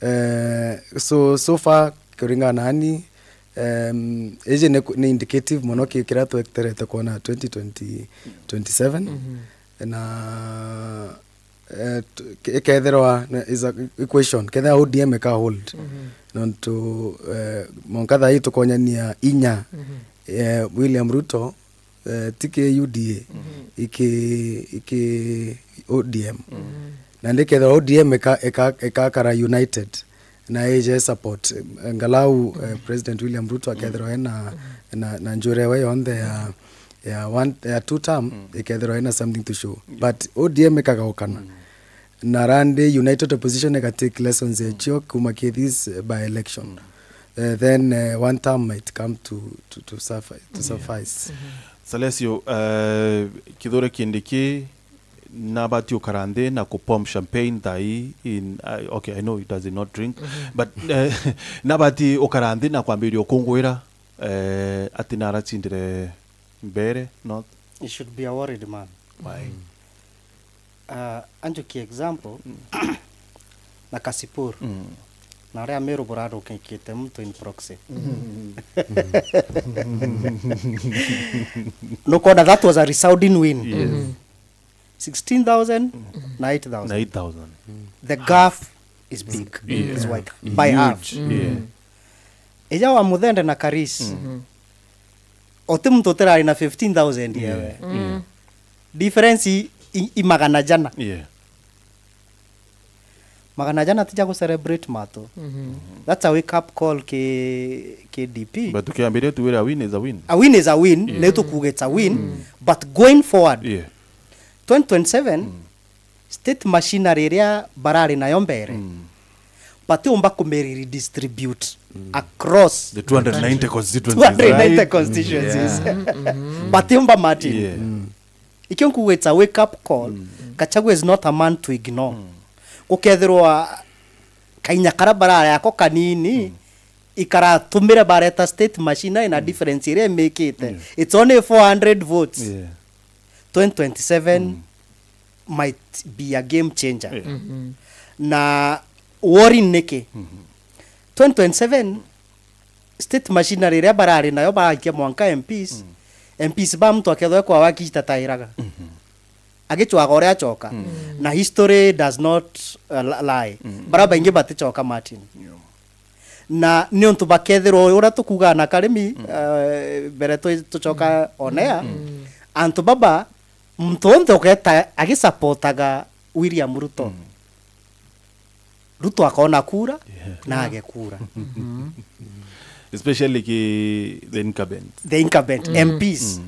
Eh, so, so far, kuringana nani, em, iji ni ku-, ni indicative mono ki-, kiria tweterete kuona twenty twenty, twenty-seven. Na, eh, tu-, ke-, kethirwa na, is a equation, kethira O D M ika hold. Nontu, eh, mwanka thaa ii tukonyania inya, eh, William Ruto, eh, ti ki U D A, iki, iki O D M. Na ndikethirwa O D M ika-, ika-, ikakara united na ije support, eh, ngalau, eh, President William Ruto akethirwa ena, na, na njura ewe yonthe ya, ya one, ya two term, ikethirwa ena something to show. But O D M ikagaukana. Na randi united opposition iga take lessons ecio kuma ki this, eh, by election. Eh, then, eh, one term might come to, to, to suffi-, to suffice. Salesio, eh, Kithure Kindiki nabati ukara nthi na ku pump champagne thaa ii in, I, okay, I know he does not drink, but, eh, nabati ukara nthi na kwambiria ukungwira, eh, ati naracindire Mbeere North? He should be a worried man. Why? Uh, anjukie example na Kasipul. Na aria Meru burarukikite muntu in proxy. Nukona that was a resounding win. Yes. Sixteen thousand na eight thousand. Na eight thousand. The gap is big. Yeah. Is wide. By half. Huge. Yeah. Ija wa Muthende na Karis. Uti muntu utirari na fifteen thousand yewe. Difference i, i, i magana jana. Yeah. Magana jana ti ja gu celebrate mato. That's a wake up call ki, ki D P. But tukiambiria tu wira, a win is a win. A win is a win, yeah, ni tukuga it's a win, but going forward, yeah, twenty twenty-seven, state machinery iria barari nayo mbere, batiumba kumiri redistribute across the two hundred ninety constituencies, two hundred ninety, right? Constituencies. Yeah. Batiumba, Martin. Yeah. Ikio nkuga it's a wake up call. Gachagua is not a man to ignore. Gukethirwa kainya kara barari ako kanini, ikaratumire bareta state machinery na difference iria imikite. Yeah. It's only four hundred votes. Yeah. Twenty twenty-seven might be a game changer. Yeah. Na worry niki? Twenty twenty-seven, state machinery iria barari nayo barakia mwanka M Ps, M Ps ba muntu akethwa kwa wakita tairaga. Agicwaga uria acoka. Na history does not, uh, li-, lie. Bara baingi baticoka, Martin. Yeah. Na ni untu bakethirwa uria tukugaga na Karimi, uh, mbere twi-, tucoka on air, antu baba, muntu onthe uketa agisupportaga William Ruto. Ruto akona kura, yeah, na age kura. Especially ki the incumbent. The incumbent, M Ps.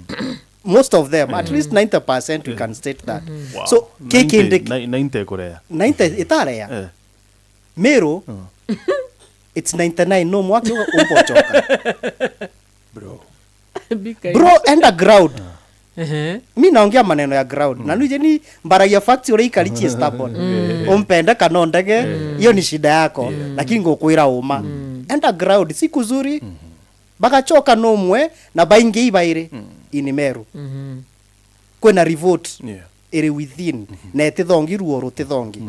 Most of them, at least ninety percent, we can state that. Wow. So, ninety, kikindi ki-, ni-, ninety ikurea. Ninety itareya. Eh. Meru, it's ninety-nine, no mwaki umbochoka. Bro. Bika. Bro, enda ground. Ehe. Mi naongea maneno ya ground. Na nije ni mbaragia facts uria ikarichie stubborn. Umpende kana undege, hiyo ni shida yako. Lakini ngukwira uma. Enda ground, si kuzuri. Bagachoka no umwe, na baingi ibairi. In Meru. Kwina revolt iri within, na itithongi ruo rutithongi.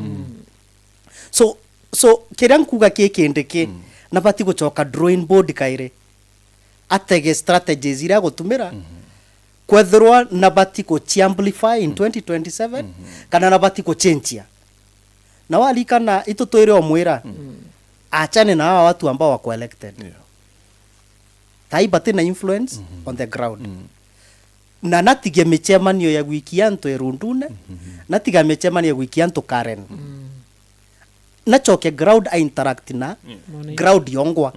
So, so, kiria nkuga ki kindi ki, nabati guchoka drawing board kairi. Atege strategies iria agutumira, kwethirwa nabati kuciamplify in twenty twenty-seven, kana nabati kuchenjia. Na walikana itu twire omwira, achane na hawa watu ambao wako elected. Yeah. Tai bati na influence on the ground. Na natige michemanio ya gwikia antu irundune, natiga michemanio ya gwikia antu Karen. Nachoke ground a interact na ground yongwa.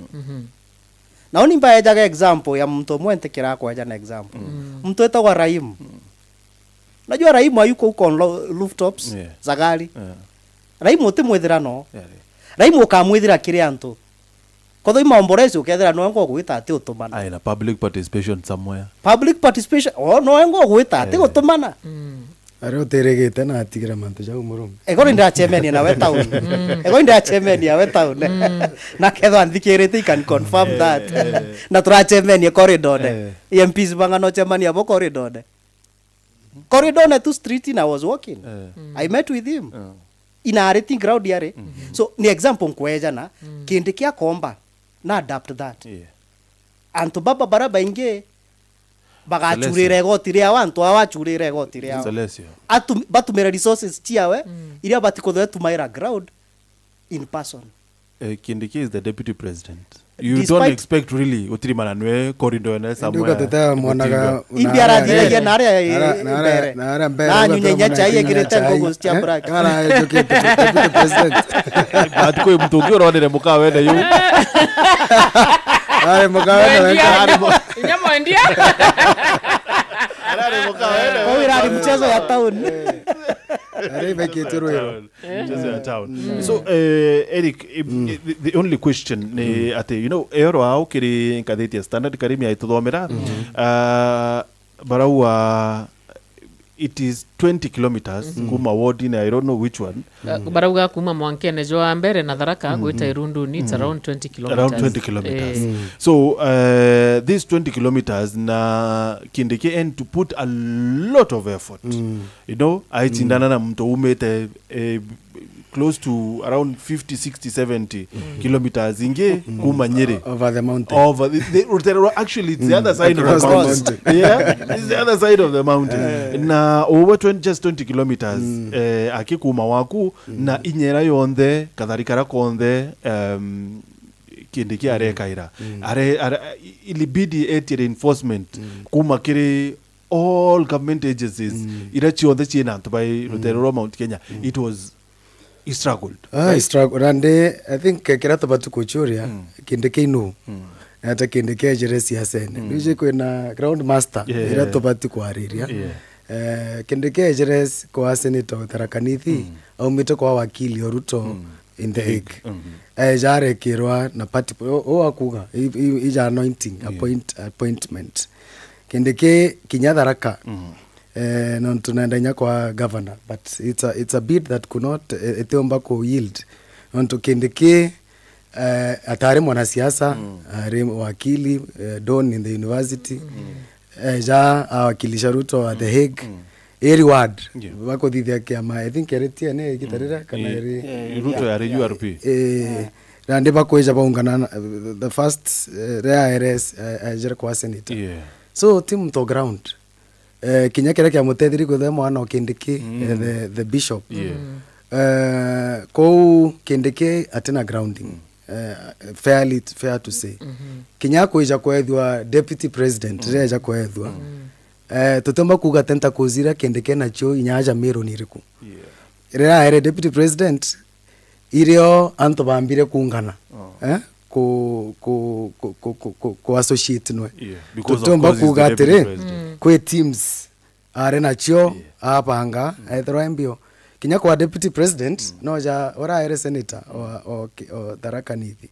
Na uni mbaejaga example ya muntu umwe ntikira kweja na example. Muntu etagwa Raim. Unajua Raimu ayuko huko on lo-, rooftops, Yeah. za gari. Yeah. Raimu utimwithira no. Yeah, yeah. Raimu ukamwithira kiri antu. Kotho imaomboresi ukethira noe ngogwita ati utumana. Aye, na public participation somewhere. Public participation, oh, noe ngogwita ati Eh. utumana. Mm. Ari utirigite na atigira mantu jau Murungi. Ego ni ndiracemenia nawe town. Mm. Ego ni ndiracemenia nawe town. Mm. Na kethwa nthikirite, I can confirm Eh, that. eh. Na turacemenia corridor-ne. Eh. M Ps bang'ana ucemania bo corridor-ne. Corridor-ne tu street-ini I was walking. Eh. Mm. I met with him. Eh. Inariti ground yari. Mm-hmm. So, ni example nkwejana, Mm. Kindiki akomba, na adapt that. Yeah. Antu baba bara baingi bagachurira Celestial. igoti riao, antu aa achurira igoti riao. Celestial. Atu-, batumira resources ciawe, Mm. iria bati kuthwe tumaira ground in person. Eh, Kindiki is the deputy president. You Despite don't expect really utirimana nwe corridor-ne Ndio somewhere. Katete mwonaga Imbi arathiragia na aria, eh, mbere. Na aria mbere, Na ugatwira anyunya mwana chai anyunya ekirite chai. Nguo cia Eh? Black. Kana ajukiite deputy president. But kwi mtu ungi uronire mukawene yu. Ari mukawene Mwendia. wenga. Ari mu- Inya mwendia. Arari mukawene. Kwa hiyo ni mchezo ya town. Ari bekite rwiro. Mchezo ya town. Mm. So, eh, Eric, eh, Mm. the, the only question ni Mm. ati, you know, eoro au kiri ngatheti ya Standard Karimi aituthomera, Mm. ah, barauga it is twenty kilometers Mm. kuma ward-ini, I don't know which one. Uh, barauga kuma mwankene jwa mbere na Tharaka Mm. gwita Irunduni, it's Mm. around twenty kilometers. Around twenty kilometers. Eh. Mm. So, uh, these twenty kilometers na Kindiki and to put a lot of effort. Mm. You know, aicindana Mm. na muntu umite, eh, close to around fifty, sixty, seventy Mm. kilometers ingi Mm. kuma Nyeri. Over the mountain. Over the, the, the, actually, it's the Mm. other side of the Across the mountain. mountain. Yeah, it's the other side of the mountain. Eh. Na over twenty, just twenty kilometers, Mm. eh, akikuma waku, Mm. na inyera yonthe, kathari kara konthe, um, Kindiki arekaira. Mm. Are, are, ilibidi etie reinforcement Mm. kuma kiri all government agencies, Mm. iria ciothe ciina antu bai Mm. rutere rwa Mount Kenya. Mm. It was, he struggled. Ah, right? He struggled. And, eh, I think, eh, kiria tubati kuchuria, Mm. Kindiki inu. Mm. Ata Kindiki ejire siasene. Mm. Niji kwina ground master, Yeah. iria tubati kwariria. Yeah. Eh, Kindiki ejire s-, kwa senator Tharaka Nithi, Mm. aumite kwa wakili o Ruto Mm. in The Hague. Mm-hmm. Eja arekirwa na party, o, o akuga, i, i, ija anointing, Yeah. appoint-, appointment. Kindiki kinya Tharaka, Mm. eh, nontu nenda inya kwa governor, but it's a, it's a bid that could not, eh, itiumba ku yield. Nontu Kindiki, eh, atari mwanasiasa, Mm. ari wakili, eh, don in the university. Mm. Eja awakilisha Ruto at The Hague. Mm. Iri ward, Yeah. bakuthithia kiama, I think eri T N A igita Mm. rira, kana I-, eri I-, Ruto yari U R P. Eh, na ndi bakwija baungana na, the first, eh, ria R S, eh, ejire kwa senator. Yeah. So, ti muntu ground. Eh, kinya kiria kiamutethiri kwithwa mwana o Kindiki, Mm. eh, the, the bishop. Yeah. Mm. Eh, kou Kindiki atina grounding. Mm. Eh, fairly, fair to say. Mm-hmm. Kinya kwija kwethwa deputy president, Mm. riria eja kwethwa. Mm. Eh, tutiumba kuuga tentacles iria Kindiki enacio inya aja Meru ni iriku? Yeah. Riria aere deputy president, irio antu bambire kuungana, Oh. eh, ku, ku, ku associate nwe. Yeah, because of Tutiumba course is the kuuga deputy atiri, president. Mm. kwi teams ari nacio, Yeah. abanga, Mm. ethirwa e mbio. Kinya kwa deputy president, Mm. noja uraere senator o, o, o Tharaka Nithi.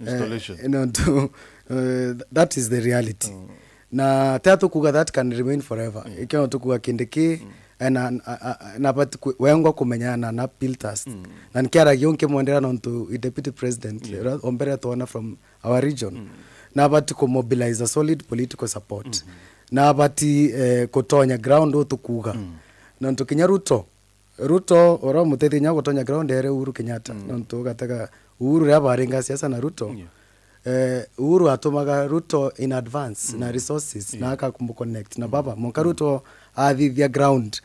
Installation. Eh, nontu, eh, that is the reality. Mm. Na tia tukuga that can remain forever. Mm. Ikio tukuga Kindiki, Mm. eh, na, a, a, a, na but ku-, wengwa kumenyana na, na Piltast. Mm. Na nikiaragia nkimwendera nontu i deputy president, Yeah. ra-, ombere tuona from our region. Mm. Na but ku mobilize a solid political support. Mm-hmm. Na but, eh, kutonya ground utukuga. Mm. Nontu kinya Ruto, Ruto, oro mutethia inya gutonya ground ere Uhuru Kenyatta, Mm. nontu ugatega Uhuru riria baringa siasa na Ruto, Yeah. eh, Uhuru atumaga Ruto in advance Mm. na resources, na Yeah. akamu connect na Mm. baba. Mwanka Mm. Ruto athithia ground,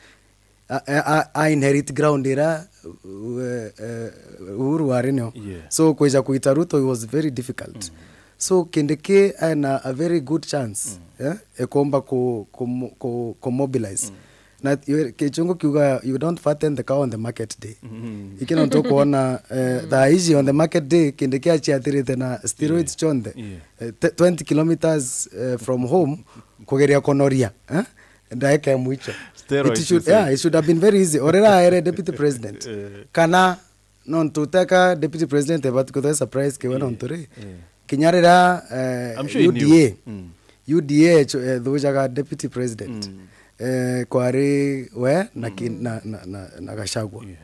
a, a, a, a inherit ground ira, uh, eh, Uhuru wari nio. Yeah. So, kwija kuita Ruto, it was very difficult. Mm. So, Kindiki ena a very good chance, Mm. eh, ekomba ku, ku, ku, ku mobilize. Mm. Na yo, Kichungu kiuga, "You don't fatten the cow on the market day." Mm. Iki nontu ukuona, eh, Mm. thaa iji on the market day, Kindiki aciathirite na steroids Yeah. chonthe. Yeah. Eh, te-, twenty kilometers, eh, from home, kugeria kunoria, eh? Ndaeka ya mwicho. Steroids, it should, you say. Yeah, it should have been very easy. Orera aere deputy president. Eh. Kana nontu uteka deputy president ebati kuthwa surprise kiwe nontu ri. Eh. Kinya rira, eh, I'm sure he knew. U D A, mm, U D A cho-, eh, thujaga deputy president. Mm. Eh, kwari we na ki-, mm, na, na, na, na Gachagua. Yeah.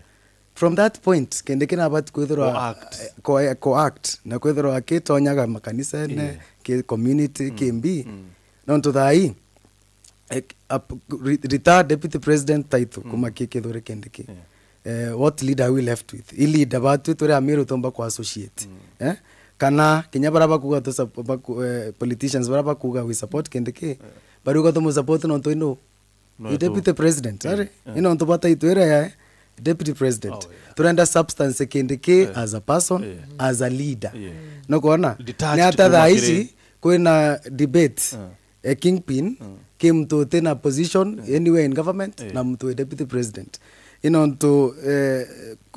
From that point, Kindiki nabati kwithirwa, co-act, eh, co-, eh, co-act, na kwithirwa akitonyaga makanisene, yeah, ki community, mm, ki mbi. Mm. Nontu thaa ii, eh, ap-, re-, retired deputy president title, mm, kuma ki Kithure Kindiki. Yeah. Eh, what leader are we left with? I leader batu turi Amiru tumba ku associate. Mm. Eh? Kana kinya bara bakuga tu sup-, baku-, eh, politicians bara bakuga we support Kindiki, yeah, bariuga tumu support nontu ino No, i deputy president, eh, ari? Eh. Ino ntu bata itwira ya deputy president. Oh, yeah. Turenda substance Kindiki, eh, as a person, eh, as a leader. Yeah. No kuona? Detached. Ni ata kuma thaa kiri ici kwina debate, eh, e kingpin, eh, ki mtu utina position, eh, anywhere in government, eh, na mtu e deputy president. Ino ntu, eh,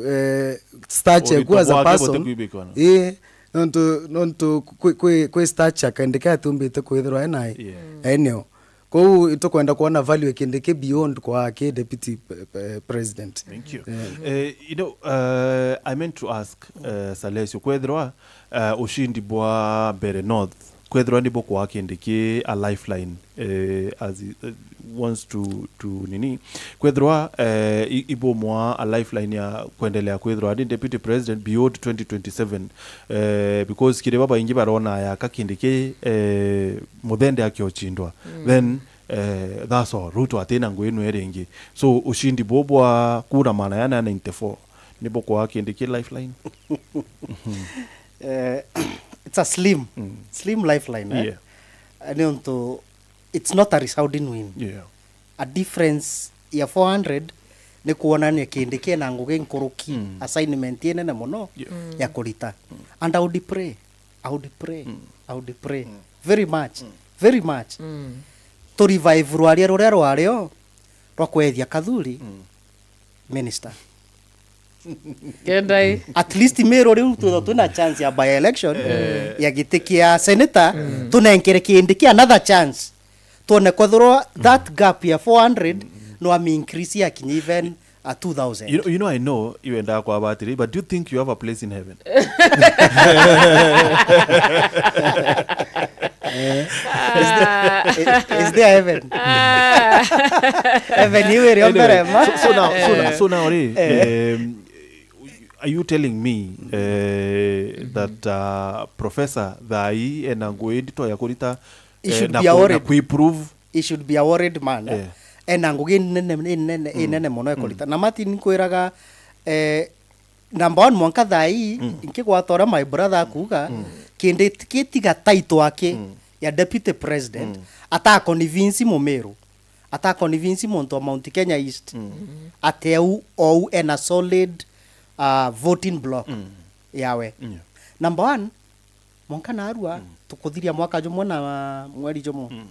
eh, stature ku as a person. Urito bwake butikuibikana. Eh, nontu, nontu kwi, kwi, kwi stature Kindiki atumbite kwithirwa enayo. Yeah. Eneo. Kou itukwenda kuona value ya Kindiki beyond kwa ki deputy, eh, eh, president. Thank you. Yeah. Eh, you know, uh, I meant to ask, uh, Salesio, kwethirwa, uh, ushindi bwa Mbeere North, kwethirwa ni bukwa Kindiki a lifeline, eh, as he, uh, wants to, to nini, kwethirwa, eh, i-, ibumwa a lifeline ya kwendelea kwethirwa ni deputy president beyond twenty twenty-seven, eh, because kiri babaingi barona yaka Kindiki, eh, muthende akiochindwa. Mm. Then, eh, that's all. Ruto atina ngugi nwe ringi. So, ushindi bwo bwa kura maana ya ninety-four, ni bukwa Kindiki lifeline? Eh, it's a slim, mm, slim lifeline, eh? Yeah. Eh, ni untu, it's not a resounding win. Yeah. A difference ya four hundred ni kuonania Kindiki ena ngugi nkuruki, mm, assignment inene muno, yeah, mm, ya kurita. Mm. And I would pray, I would pray, mm, I would pray, mm, very much, mm, very much. Mm. Tu revive rwaria ruria rwario rwa kwethia Kathuri, mm, minister. Kendai. At least Meru riu twithwa twina chance ya by election, eh, ya giti kia senator, mm, tunenkere Kindiki another chance. Twone kwethirwa that gap ya four hundred, mm, no ami increase ya kinya even a two thousand. You know, you know, I know you endaga kwaba atiri, but do you think you have a place in heaven? Eh. Ah. Is, is there heaven? Ah. Heaven iu irio mbere ma? Anyway, so, so now, so now, so now, ri, eh, um, are you telling me, eh, that, uh, professor thaa ii ena ngugi ndito ya kurita, eh, na ku-, na ku-improve? He should be a worried man, eh? Eh. Ena ngugi nene, nene, mm, nene muno ekurita. Mm. Na Martin, nkwiraga, eh, number one, mwanka thaa ii, mm, nkigwata uria my brother akuuga, mm, Kindiki gitiga title aki, mm, ya deputy president, mm, ata convince Mumiru, ata convince muntu wa Mount Kenya East, mm, ati au, ou ena solid, uh, voting block, mm, yawe. Yeah. Number one, mwanka narua, mm, tukuthiria mwaka jumwe na mweri jumwe. Mm.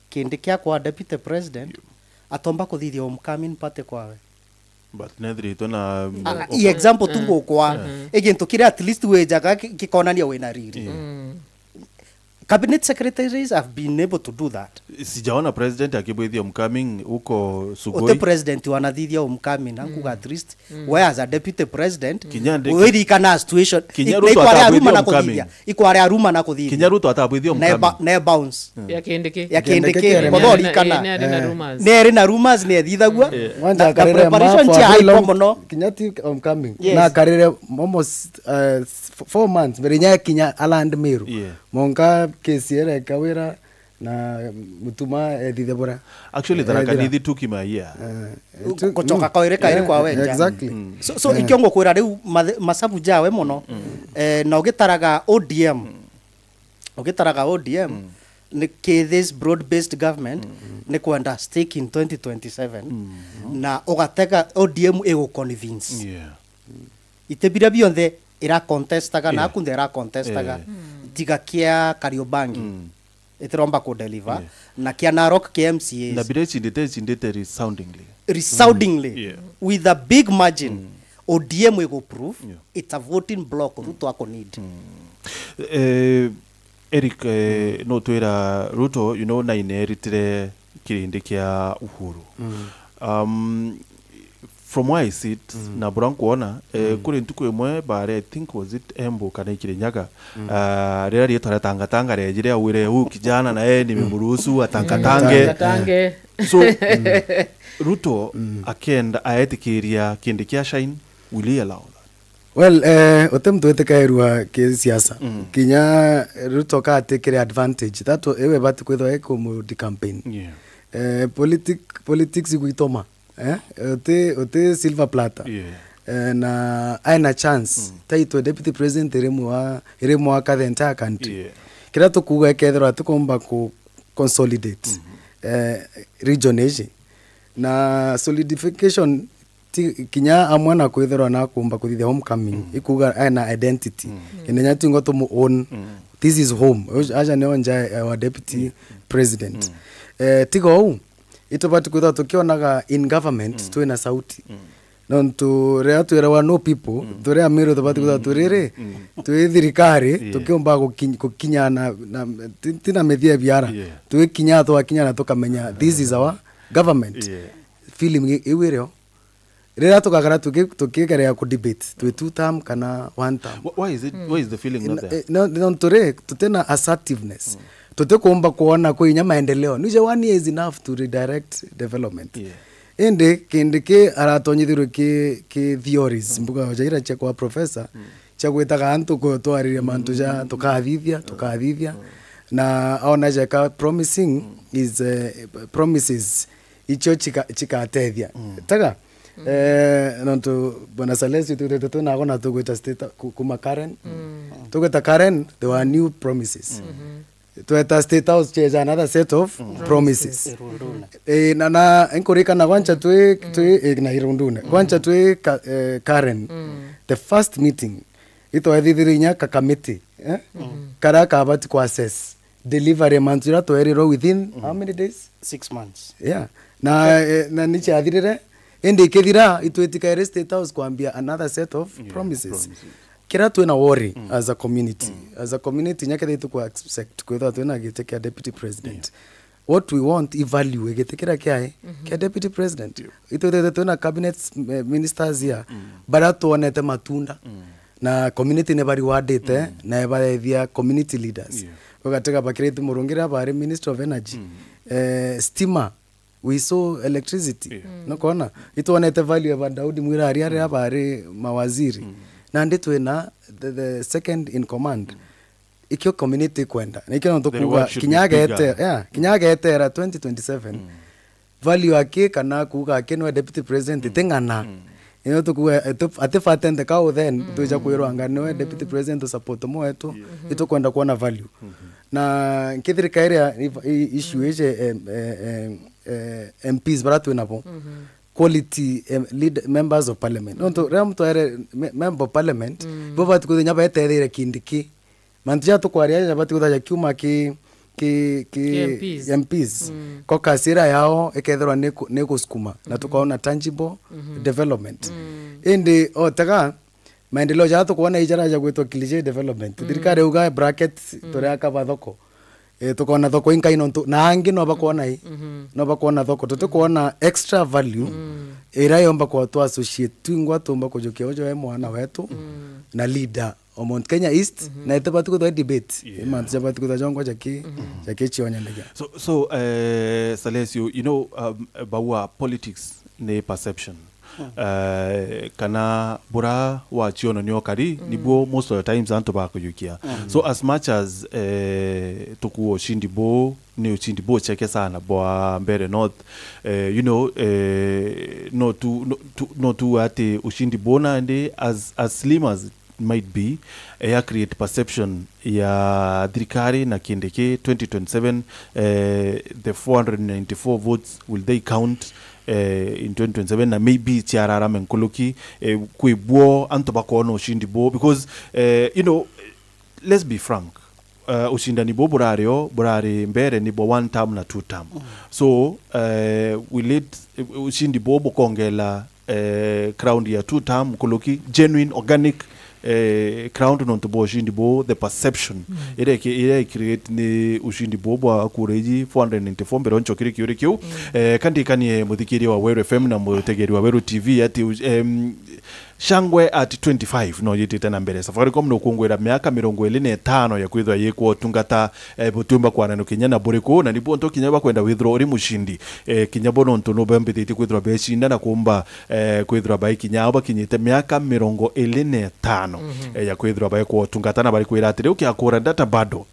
Kindiki akwa deputy president, yeah, atomba kuthithia homecoming party kwawe. But nethiritwe na, mm, ah, i example tu, mm, ngukwa. Mm-hmm. I gintu kiria at least wijaga ki-, gikonania wina riri. Yeah. Mm. Cabinet secretaries have been able to do that. Sijaona president akibwithia homecoming huko Sugoi. Uti president wanathithia homecoming, ankuga, mm, at least, mm, we as a deputy president, kinya ndi-, wirikana situation, kinya i-, Ruto ikware atabwithia aruma na homecoming, kuthithia. Ikware aruma na kuthithia. Kinya Ruto atabwithia homecoming. Ne ba-, ne bounce. Mm. Ya Kindiki. Ya Kindiki Kindiki, kerema. Bothori kana. Ne, ne, ne, ne, eh, rumors. Ne ri na rumors ne thithagua. Eh. Na, na preparation cia high muno. Kinya ti homecoming. Yes. Na karire almost, uh, f-, four months mbere nya kinya aland Meru. Yeah. Monka kesi ere kawira na Mutuma ethithe bura. Actually, Tharaka Nithi took him a year. Eh, it took, gucoka mm, kairi kairi, yeah, kwa wenja. Exactly. Mm. So, so, yeah, ikio ngukwira riu mathe-, masabu jawe muno. Mm. Eh, na ugitaraga O D M. Mm. Ugitaraga O D M, mm, ni ki this broad-based government, mm, ni kwenda stick in twenty twenty-seven. Mm. Na ugatega O D M igu convince. Yeah. Iti biria bionthe ira contestaga, na, yeah, akunthe ira contestaga. Eh. Mm. Tiga kia Kariobangi. Mm. Itiromba ku deliver. Yeah. Na kia Narok kia M C As. Na biria icindite, icindite resoundingly. Resoundingly. Mm. Yeah. With a big margin. Mm. O D M igu prove, yeah, it's a voting block Ruto ako need. Mm. Eh, Eric, eh, mm, nutwira Ruto, you know, nine eritire kirindi kia Uhuru. Um, from where I sit, na bura nkwona, eh, kuri ntuku imwe baari, I think was it Embu kana Kirinyaga, ah, riria riitwa ria Tangatanga riejire, augire, "Huyu kijana na yeye nimemruhusu atangatange." Tangatange. So, Ruto akenda aetikiria kindi kia shine, will he allow that? Well, eh, uti muntu witikairua ki siasa. Kinya Ruto katikire advantage. That wa-, iwe bati kwithwa ikumu decampaign. Yeah. Eh, politic-, politics igwitoma. Eh, uti, uti silver platter. Yeah. Eh, na aina chance. Title deputy president iri mwa, iri mwaka the entire country. Yeah. Kiria tukuuga ikethirwa atikumba ku consolidate, eh, region ici. Na solidification ti kinya amwe na kwithirwa na kumba kuthithia homecoming, ikuuga ena identity. Indi nya tingwa tumu own. This is home. Aja nio nja ya wa deputy president. Eh, tiga uu, itubati kwithirwa tukionaga in government twina sauti. Nontu riria twirawa no people, turi Amiru tubati kwithirwa turiri, twi thirikari, tukiumba gukinya na, na, ti, ti na mithia biara. Yeah. Twikinya, twakinya na tukamenya this is our government. Yeah. Feeling i-, iu irio. Riria tugakara tuki-, tukigerea ku debate, twi two term kana one term. Wh-, why is it, why is the feeling not there? Eh, no, nontu ri, tutina assertiveness. Tutikumba kuona kwi inya maendeleo. Nije one year is enough to redirect development. Yeah. Indi kindi ki aratonyithirwe ki, ki theories, mbuga ja ira cia kwa professor, cia gwitaga antu kutwariria mantu ja tukathithia, tukathithia. Na aona jeka promising is, eh, promises icio chika-, chikatethia. Taga, eh, nontu Bwana Salesio tu-, tu-, tu-, tunago na tugwita state ku-, kuma Karen. Tugwita Karen, there were new promises. Tweta State House cheja another set of promises. Eh, na, na, nkurikana kwancha twi, twi, eh, na irundune. Kwancha twi ka-, eh, Karen, the first meeting, itwethithire inya ka committee, eh? Karia kabati ku assess delivery ya mantu jaria twerirwe within how many days? Six months. Yeah. Na, eh, na ni ciathirire, indi ikithira, itwitikaire State House kwambia another set of promises. Kiria twina worry as a community, as a community, inya kethira ituku expect kwithirwa twina giti kia deputy president. What we want i value, igiti kiria kiae kia deputy president. Itwithirite twina cabinet, eh, ministers here, baria twonete matunda. Na community ni bariwardite, na ibaethia community leaders. Yeah. Ugatega bakirite murungira bari Minister of Energy. Eh, stima, we saw electricity. Yeah. Nukona? Itwonete value ya Daudi Mwira aria, aria bari mawaziri. Nandi twina the, the second in command. Ikio community kwenda. Na ikio nontu kuuga kinya agetera, yeah, kinya agetera twenty twenty-seven. Value aki kana kuuga aki niwe deputy president, iting'ana. Ino tukuuga, ati, ati fatent kau then, twija kwirwa anga niwe deputy president, support mwetu, itukwenda kuona value. Na nkithirika iria i-, i-, issue iji, em, eh, em, eh, M Ps bara twinabo. Quality, em, lead, members of parliament. Nontu riria muntu aere me-, member of parliament, bo bati kwithira inya betetheire kindi ki. Mantu ja tukwaria ja bati kwithira jakiuma ki, ki, ki M Ps. M Ps. Caucus ira yao ikethirwa ni ku-, ni gusukuma. Na tukaona tangible development. Indi otega, maendeleo jaa tukwona ijara ja gwitwa cliche development. Thirikari uga bracket, turiaka ba thoko. Eh, tukona thoko inkai nontu, na angi no bakwona i. No bakwona thoko. Tutikwona extra value ira yomba kwa tu associate twingwa tumba kujukia ujo e mwana wetu na leader o Mount Kenya East, na itibati kwithwa debate. Yeah. Mantu jabati kwithwa jongwa jaki, jaki chionyandagia. So, so, eh, Salesio, you know, um, baua politics ni perception. Eh, kana bura wachiona ni okari, nibuo most of the times antu bakujukia. So as much as, eh, tukuo ushindi bo, ni ushindi bo cheke sana bwa Mbeere North, eh, you know, eh, no tu, no tu, no tu ati ushindi bo nandi as, as slim as might be, eh, ya create perception ya thirikari na kindi ki twenty twenty-seven, eh, the four hundred ninety-four votes, will they count, eh, in twenty twenty-seven, na maybe chiararame nkuluki, eh, kwi bwo antu bakoona ushindi bwo, because, eh, you know, let's be frank, eh, ushindani bwo burario, burari mbere ni bwa one term na two term. So, eh, will it, ushindi bwo bukongela, eh, crowd ya two term nkuluki, genuine, organic, eh, crowd nontu bwa ushindi buu, the perception iria iki-, iria i create ni ushindi buu bwa kura iji four hundred ninety-four mbere o ncokire kiuri kiu. Eh, kandikanie muthikiria wa Weru F M na mutegeri wa Weru T V ati u-, em, Shangwe at twenty-five no yitite na mbere. Safaricom nukungwira miaka mirongo iri na itano ya kwithirwa yikwa utungata, eh, butiumba kwananua kinya na buriku, na nibu ontu kinya bakwenda withirwa uri mushindi, eh, kinya bo nontu nubembithitie kwithirwa becinda na kumba, eh, kwithirwa baikinya au bakinyite miaka mirongo iri na itano, eh, ya kwithirwa baikwa utungata, na bari kwira atiri, ukiakura data bado,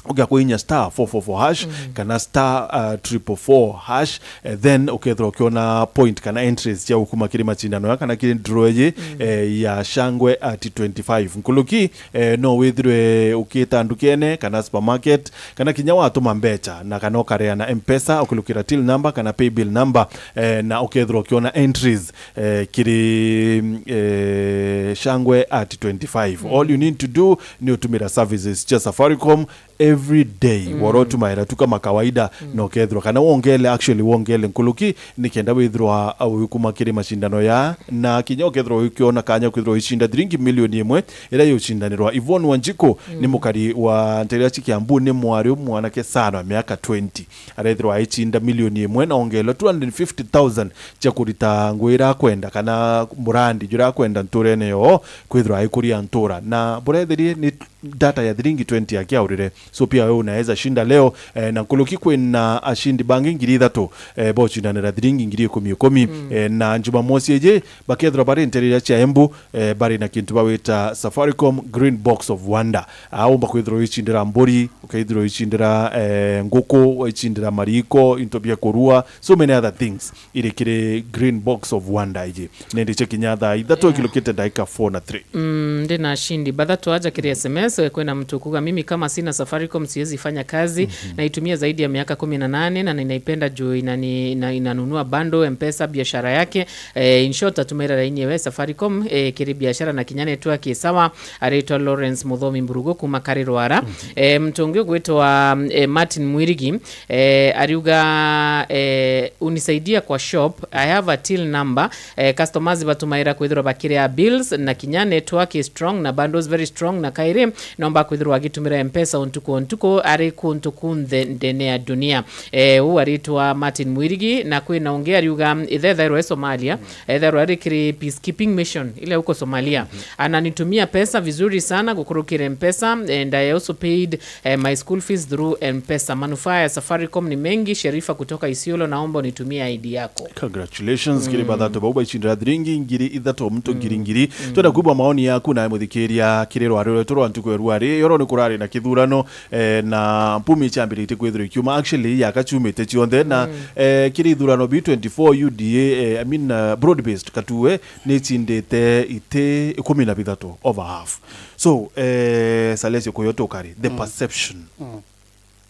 ukiakuinya star four four four hash kana star, uh, triple four hash, eh, then ukethirwa ukiona point kana entries cia gukuma kiri macindano ya kana kiri draw iji, eh, ya Shangwe at twenty-five. Nkuruki, eh, no withirwe ukita ndukene kana supermarket, kana kinya watuma mbecha, na kana ukarea na M-Pesa ukilukira till number kana paybill number, eh, na ukethirwa ukiona entries, eh, kiri, eh, Shangwe at twenty-five. All you need to do ni utumira services cia Safaricom every day. Woro utumaira tu kama kawaida, na ukethirwa kana wongele, actually wongele nkuruki, nikenda withirwa, uh, ugikuma kiri macindano ya, na kinya ukethirwa ukiona kanya kwithirwa uicinda thiringi milioni imwe, iria yucindanirwa. Yvonne Wanjiku ni mukari wa nteria cia Kiambu, ni mwari umwanake sana wa miaka twenty. Arethirwa aicinda milioni imwe na ongelwa two hundred fifty thousand cia kurita ngugi iria akwenda kana murandi juria akwenda nturene yoo kwithirwa aikuria ntura. Na burethirie ni data ya thiringi twenty akiaurire. So pia wewe unaweza shinda leo, eh, na nkuruki kwina ashindi bangi ngiri ithatu, eh, bocindanira thiringi ngiri ikumi ikumi. Eh, na Jumamosi iji bakethirwa bari nteria cia Embu, eh, bari na kintu bawita Safaricom Green Box of Wonder. Aumba kwithirwa uicindira mburi, ukethirwa uicindira, eh, nguku, uicindira mariko, into bia kurua, so many other things iri kiri Green Box of Wonder iji. Nindi cia kinya thaa ithatu ikilukite ndagika four na three. Mm, ndina ashindi bathatu aja kiri S M S, eh, kwina mtu kuga, "Mimi kama sina Safaricom siwezi fanya kazi, naitumia zaidi ya miaka kumi na nane na ninaipenda juu inani-, ina-, inanunua bundle, M-Pesa, biashara yake." Eh, in short, atumaira raini ewe Safaricom, eh, kiri biashara na kinya network i sawa. Aritwa Lawrence Muthomi Mburugu kuma Karirwara. Eh, mtu ungi ugwitwa, eh, Martin Mwirigi, eh, ariuga, eh, "Unisaidia kwa shop, I have a till number, eh, customers batumaira kwithirwa bakiria bills, na kinya network is strong, na bundles very strong, na kairi nomba kwithirwa agitumira M-Pesa untuku untuku, ari kuntu kunthe ndene ya dunia." Eh, uu aritwa Martin Mwirigi, na kwina ungi ariuga, ithe ethairwa e Somalia, ethairwa ari kiri peacekeeping mission ile huko Somalia. Ananitumia pesa vizuri sana gukurukira M-Pesa, and I also paid, eh, my school fees through M-Pesa. Manufaa ya Safaricom ni mengi. Sherifa kutoka Isiolo, naomba unitumie I D yako. Congratulations, kiri bathatu bau baicindira thiringi ngiri ithatu, muntu ngiri ngiri. Twenda kuigua maoni yaku nawe muthikiria kiri rwari rwetu rwa ntuku ya rwari. Yoro ni kurari na kithurano, eh, na mpumi iciambiritie kwithirwa ikiuma. Actually, yaka ciumite cionthe na, eh, kiri ithurano B twenty-four U D A, eh, I mean, uh, broad based, Katue ni icindite iti ikumi na bithatu, over half. So, eh, Salesio, kuyo tukari, the perception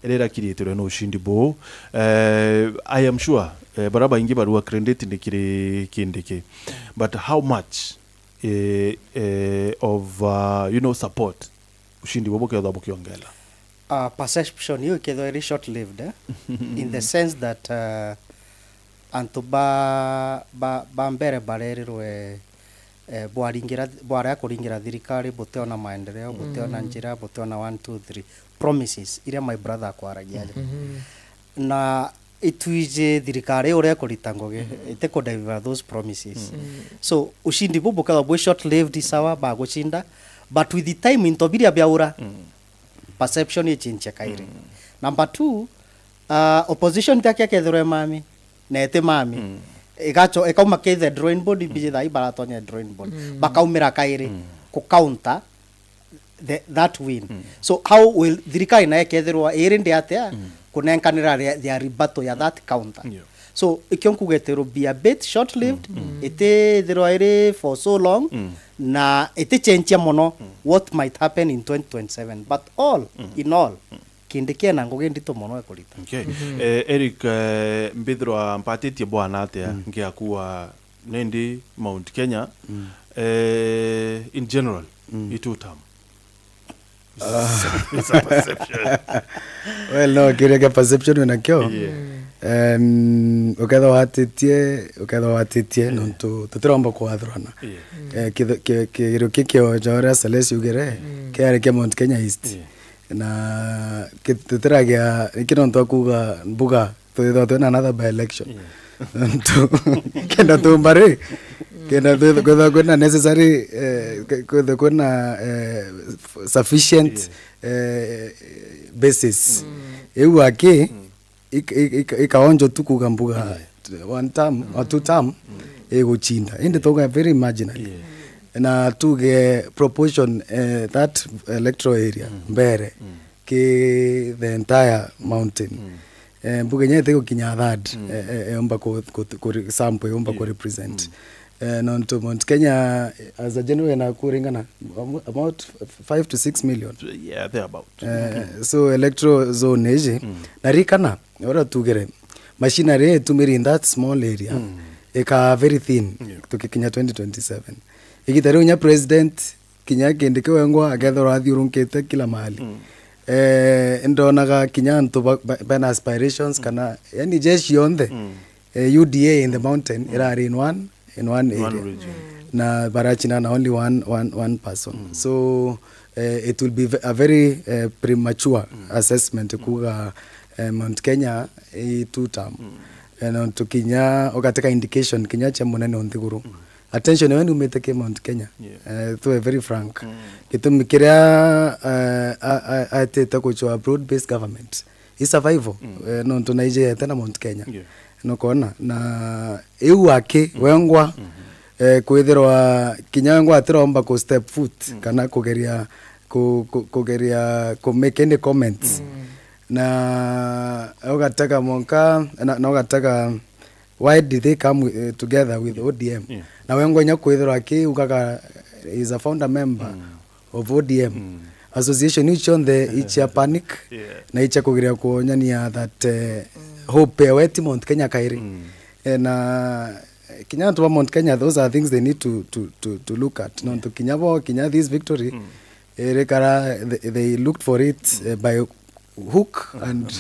iria irakiritirwe ni ushindi buu. Eh, I am sure, eh, baria baingi barua credit ni kiri Kindiki. But how much, eh, eh, of, uh, you know, support ushindi buu bukethwa bukiongela? Uh, perception iu ikethwa iri short lived, eh? In the sense that, uh, antu ba, ba, ba mbere barerirwe, eh, bwaringira, bwarea kuringira thirikari, butiona maendeleo, butiona njira, butiona one, two, three. Promises iria my brother akwaragia aja. Na itwiji thirikari iu uria ikurita ngugi, iti ku deliver those promises. So, ushindi buu bukethwa bwi short lived, sawa, bagucinda, but with the time into biria biaura, perception ichinchia kairi. Number two, uh, opposition tiaki akethirwa imami, na iti mami. Igacho-, ikauma ki the drawing board, mbiji thaa ibaratonya drawing board. Bakaumira kairi ku counter the, that win. So how will thirikari nayo ikethirwa iri ndi atia kunenkanira ria, ria rebuttal ya that counter? So, ikio nkuga it will be a bit short lived, itithirwa iri for so long, na itichenchia mono what might happen in twenty twenty-seven. But all in all, Kindiki ena ngugi ndito mono ekurita. Okay. Eh, Eric, eh, mbithirwa mpatitie bwana atia ngiakua nindi Mount Kenya, eh, in general, i two term. It's a perception. Well, no, kiria kia perception wina kio. Yeah. Um, ukethwa watitie, ukethwa watitie, yeah, nontu tutiromba kwathurana. Yeah. Eh, kitho-, ki-, kigirio kikio ja uria Salesi ugire, mm, kiari kia Mount Kenya East. Yeah. Na ki-, tutiragia, iki nontu akuga mbuga, twithwa twina another by election. Yeah. Nontu, kenda tumba ri, kenda twithwa, kwithwa kwina necessary, eh, ke-, kwithwa kwina, eh, f-, sufficient, yeah, eh, basis. Mm. Iu aki, mm, ik-, ik-, ik-, ikaonjo tu kuga mbuga, yeah, one term or two term, mm, iguchinda. Indi tuga very marginally. Yeah. Na tuge proportion, eh, that electoral area, mm, mbere, mm, ki the entire mountain. Mm. Eh, mbuga inya itigukinya third, mm, eh, eh, yomba ku, ku, ku re-, sample yomba, yeah, ku represent. Mm. Eh, nontu Mount Kenya, eh, as a general, ina kuringana amo-, about five to six million. Yeah, thereabout. Eh, mm, so electoral zone iji, mm, na rikana, uria tugire, machinery itumiri in that small area, mm, ika very thin, yeah, tukikinya twenty twenty-seven. Igita riu nya president, kinya kindi kiu wengwa akethirwa athiurunkite kila mahali. Mm. Eh, ndonaga kinya antu ba-, ba-, bena aspirations, mm, kana, yani, jeshi yonthe, mm, eh, U D A in the mountain, mm, irari in one, in one, in one area, region. Mm. Na barachina na only one, one, one person. Mm. So, eh, it will be ve-, a very, eh, premature, mm, assessment, mm, kuga, eh, Mount Kenya i two term. Mm. Eh, nontu kinya ugateka indication kinya cia munene o nthiguru. Mm. Attention yao niumite ki Mount Kenya. Yeah. Eh, to be very frank. Mm. Gitumi kiria, eh, a-, a-, atite kuchwa broad based government i survival, mm, eh, nontu naijete na Mount Kenya. Yeah. Nukona? Na iu aki, mm, wengwa, mm-hmm, eh, kwithirwa kinya wengwa atiromba ku step foot, mm, kana kugeria ku, ku, kugeria ku make any comments. Mm. Na ugatega monka, na, na ugatega, why did they come wi-, eh, together with O D M? Yeah. Na wengwa inya kwithirwa akiugaga is a founder member, mm, of O D M. Mm. Association iu cionthe ichia panic, yeah, na ichia kugeria kuonyania that, eh, hope ya weti Mount Kenya kairi. Mm. Eh, na, eh, kinya antu ba Mount Kenya, those are things they need to, to, to, to look at. Yeah. Nontu kinya bo, kinya this victory, mm, irikara, they, they looked for it, mm, eh, by hook and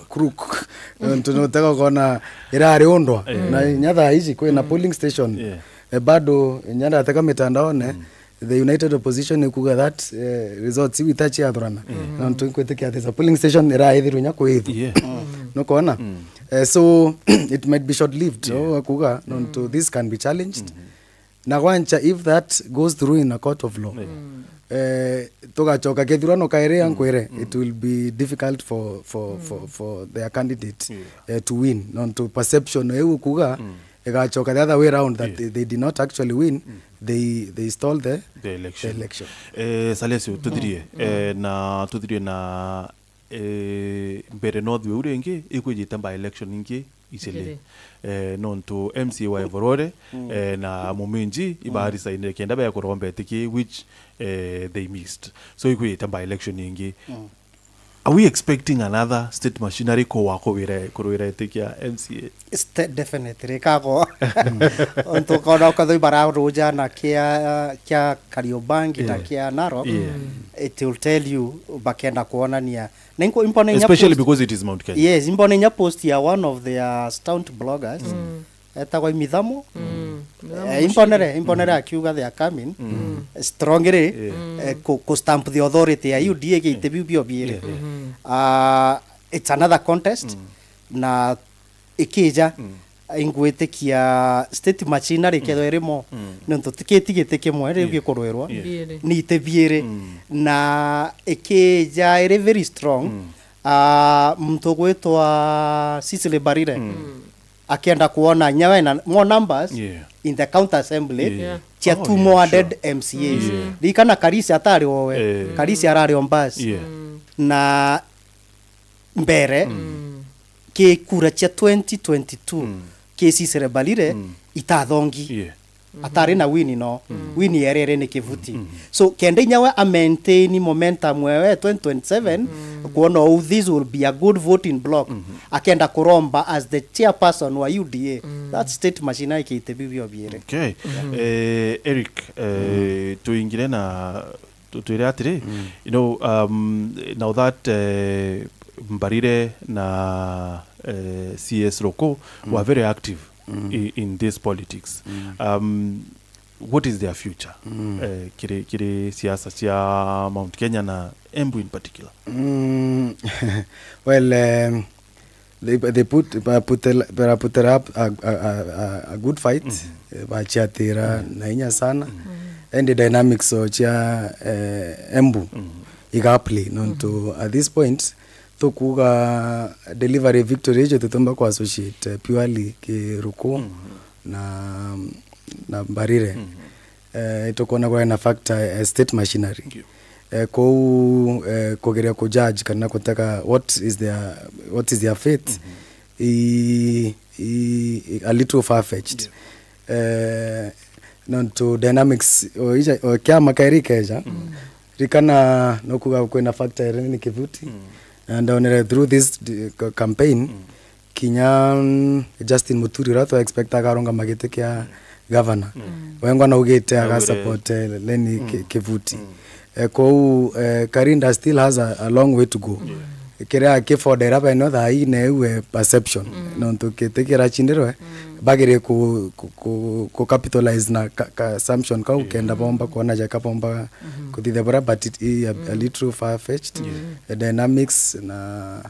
crook. Nontu nutega kona irari undwa. Yeah. Na inya thaa ici kwina, mm, polling station. Yeah. Eh, bado inya ndatega mitandaone, mm, the United Opposition ikuga that, eh, results iu itachiathurana. Mm. Nontu nkwitikia there's a polling station iraithirwe inya kwithwa. Yeah. Mm. Nukona? Mm. Eh, so, it might be short-lived. Yeah. So, akuga, nontu, mm, this can be challenged. Mm-hmm. Na gwancha, if that goes through in a court of law, yeah, mm, eh, tugachoka kithurano kairi, mm, ankwire, mm, it will be difficult for, for, for, mm, for their candidate, yeah, eh, to win. Nontu perception iu kuga, mm, igachoka the other way around, that, yeah, they, they did not actually win, mm, they, they stole the, the election. The election. Eh, Salesio, tuthirie, mm, eh, na tuthirie na, eh, mbere no thue u ringi, ikwijite by election ingi icili. Icili. Eh, nontu M C A wa Evorore, mm, eh, na Muminji, mm, ibarisainire kenda bea kuromba etiki, which, eh, they missed. So, ikwijite by election ingi. Mm. Are we expecting another state machinery ko wa kuwira, kurwira itikia M C A? Ste-, definitely, kako. Ontu ukona ukathui bararuja na kia, kia Kariobangi na, yeah, kia Narok, yeah, it will tell you, bakenda kuonania. Na inko-, impone inya, especially post, because it is Mount Kenya. Yes, impone inya post ya one of their stunt bloggers. Mm. Etagwa Imithamo. Mm. Eh, imponere, imponere, mm, akiuga they are coming, mm, strongly, yeah, eh, ku, ku stamp the authority ya U D A igite biu bio biiri. Yeah. Mm-hmm. Ah, it's another contest, mm, na ikija, mm, ingwitikia state machinery kethwa irimo, mm, nontu tikiti giti kimwe riu, yeah, gikurwirwa, yeah, biiri, ni ite biiri, mm, na ikija iri very strong. Mm. Ah, muntu ugwitwa Cecily Mbarire, mm, akienda kuona inya we na more numbers, yeah, in the county assembly, yeah, yeah, cia, oh, two, yeah, more, sure, dead M C As. Yeah. Ririkana Karisi atari owe. Eh. Karisi arari o mbasi. Yeah. Na mbere, mm, ki kura cia twenty twenty-two, mm, ki Cecily Mbarire, mm, itathongi. Yeah. Atari na win no. Mm. Win yerere ni kivuti. Mm. So, kenda inya we a maintain momentum wewe twenty twenty-seven, mm, kuona ou this will be a good voting block. Mm. Akenda kuromba as the chairperson wa U D A. Mm. That state machine aikite bibio biere. Okay. Mm. Eh, Eric, eh, mm, tuingire na twire atiri, you know, um, now that, eh, Mbarire na, eh, C S Roko were very active in, in this politics. Um, what is their future? Eh, kiri, kiri siasa cia Mount Kenya na Embu in particular? Mm, well, um, they, they put, they put, they put up a, a, a, a good fight. Eh, bachiatira na inya sana. And the dynamics o cia, eh, Embu iga play nontu at this point tukuga delivery victory icio tutumba ku associate, eh, purely ki Ruku na, na Mbarire. Eh, itukwona kwina factor, eh, state machinery. Eh, kou, eh, kugeria ku judge kana kutega what is their, what is their fate, i, i, i, a little far-fetched. Eh, nontu dynamics o ija, o kiama kairi keja, rikana no kuga kwina factor iri ni Kivuti. Na ndonere through this d-, ca-, campaign, kinya, mm, Justin Muturi, uria twa expect akarungama giti kia governor, wengwa naugite aga support, eh, Lenny Ki-, Kivuti. Eh, kou, eh, Karinda still has a, a long way to go. Kiria kifodera beno thaa ii neue perception. Nontu kiti kirachindirwe, bagire ku, ku, ku, ku capitalize na ka, ka assumption kau kenda bomba kwona jaka bomba kuthithia buria, but it, i a, a little far-fetched. The dynamics na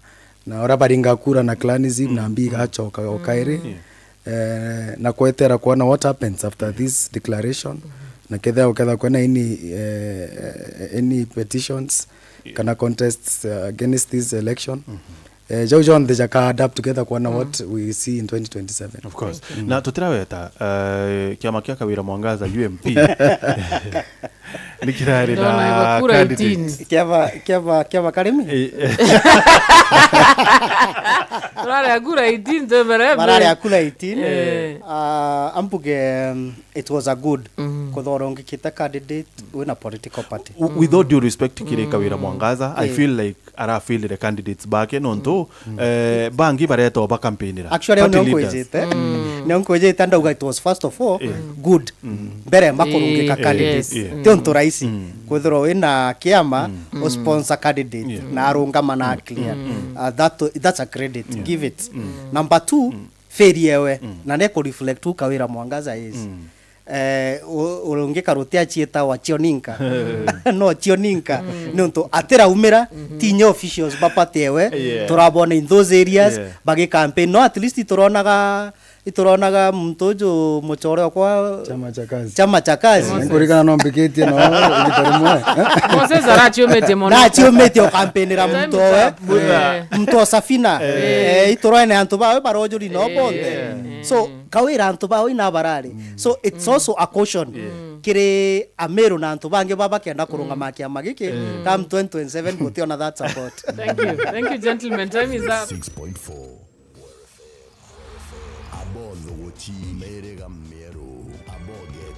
na uria baringa kura na clanism na mbi igachoka o kairi. Eh, na kwetera kwona what happens after this declaration, na kethira uketha kwena any, eh, any petitions kana contests, uh, against this election. Eh, jau jonthe jaka add up together kwona what we see in twenty twenty-seven. Of course. Na tutiraweta, eh, kiama kia Kawira Mwangaza, U M P, ni kirari na kura candidate eighteen. Kiava, kiava, kiava Karimi? Eh, eh. Turari a kura eighteen, twemereme. Marari a kura eighteen. Eh. Ah, ambuge, um, it was a good. Kuthora ungikite candidate wina political party. W-, with all due respect kiri Kawira Mwangaza, I feel like arafilire candidates bake nontu, eh, bangi baretwa bakampinira. Actually, party leaders. Nio nkwijite. Nio nkwijite, ndauga it was first of all good. Mbere makurungika candidates. Ti untu raisi. Kwithirwa wina kiama, usponsor candidate, na arungama na clear. Uh, that, that's a credit. Give it. Number two, failure ewe. Na neku reflect u Kawira Mwangaza is. Eh, u-, urungika ruti achieta wa Chioninka. No Chioninka. Niuntu atiraumira, ti inya officials bapate ewe. Turabona in those areas, bagi campaign. No at least ituronaga, ituronaga muntu uju muchore okwa chama cha kazi. Chama cha kazi. Nkurigana no mbikitie no igita rimwe, eh? Moses arachiumitie mono. Nachiumitie ukampinira muntu owe. Muntu o Safina. Eh, ituroene antu bawe barojuri no bonthe. So, Kawira antu bawe ina barari. So, it's also a caution kiri Ameru na antu bangi baba bakenda kurungama kiama giki, come twenty twenty-seven, gutiona that support. Thank you. Thank you, gentlemen. Time is up. Six point four. Abonthe guchi meriga mieru. Aboget.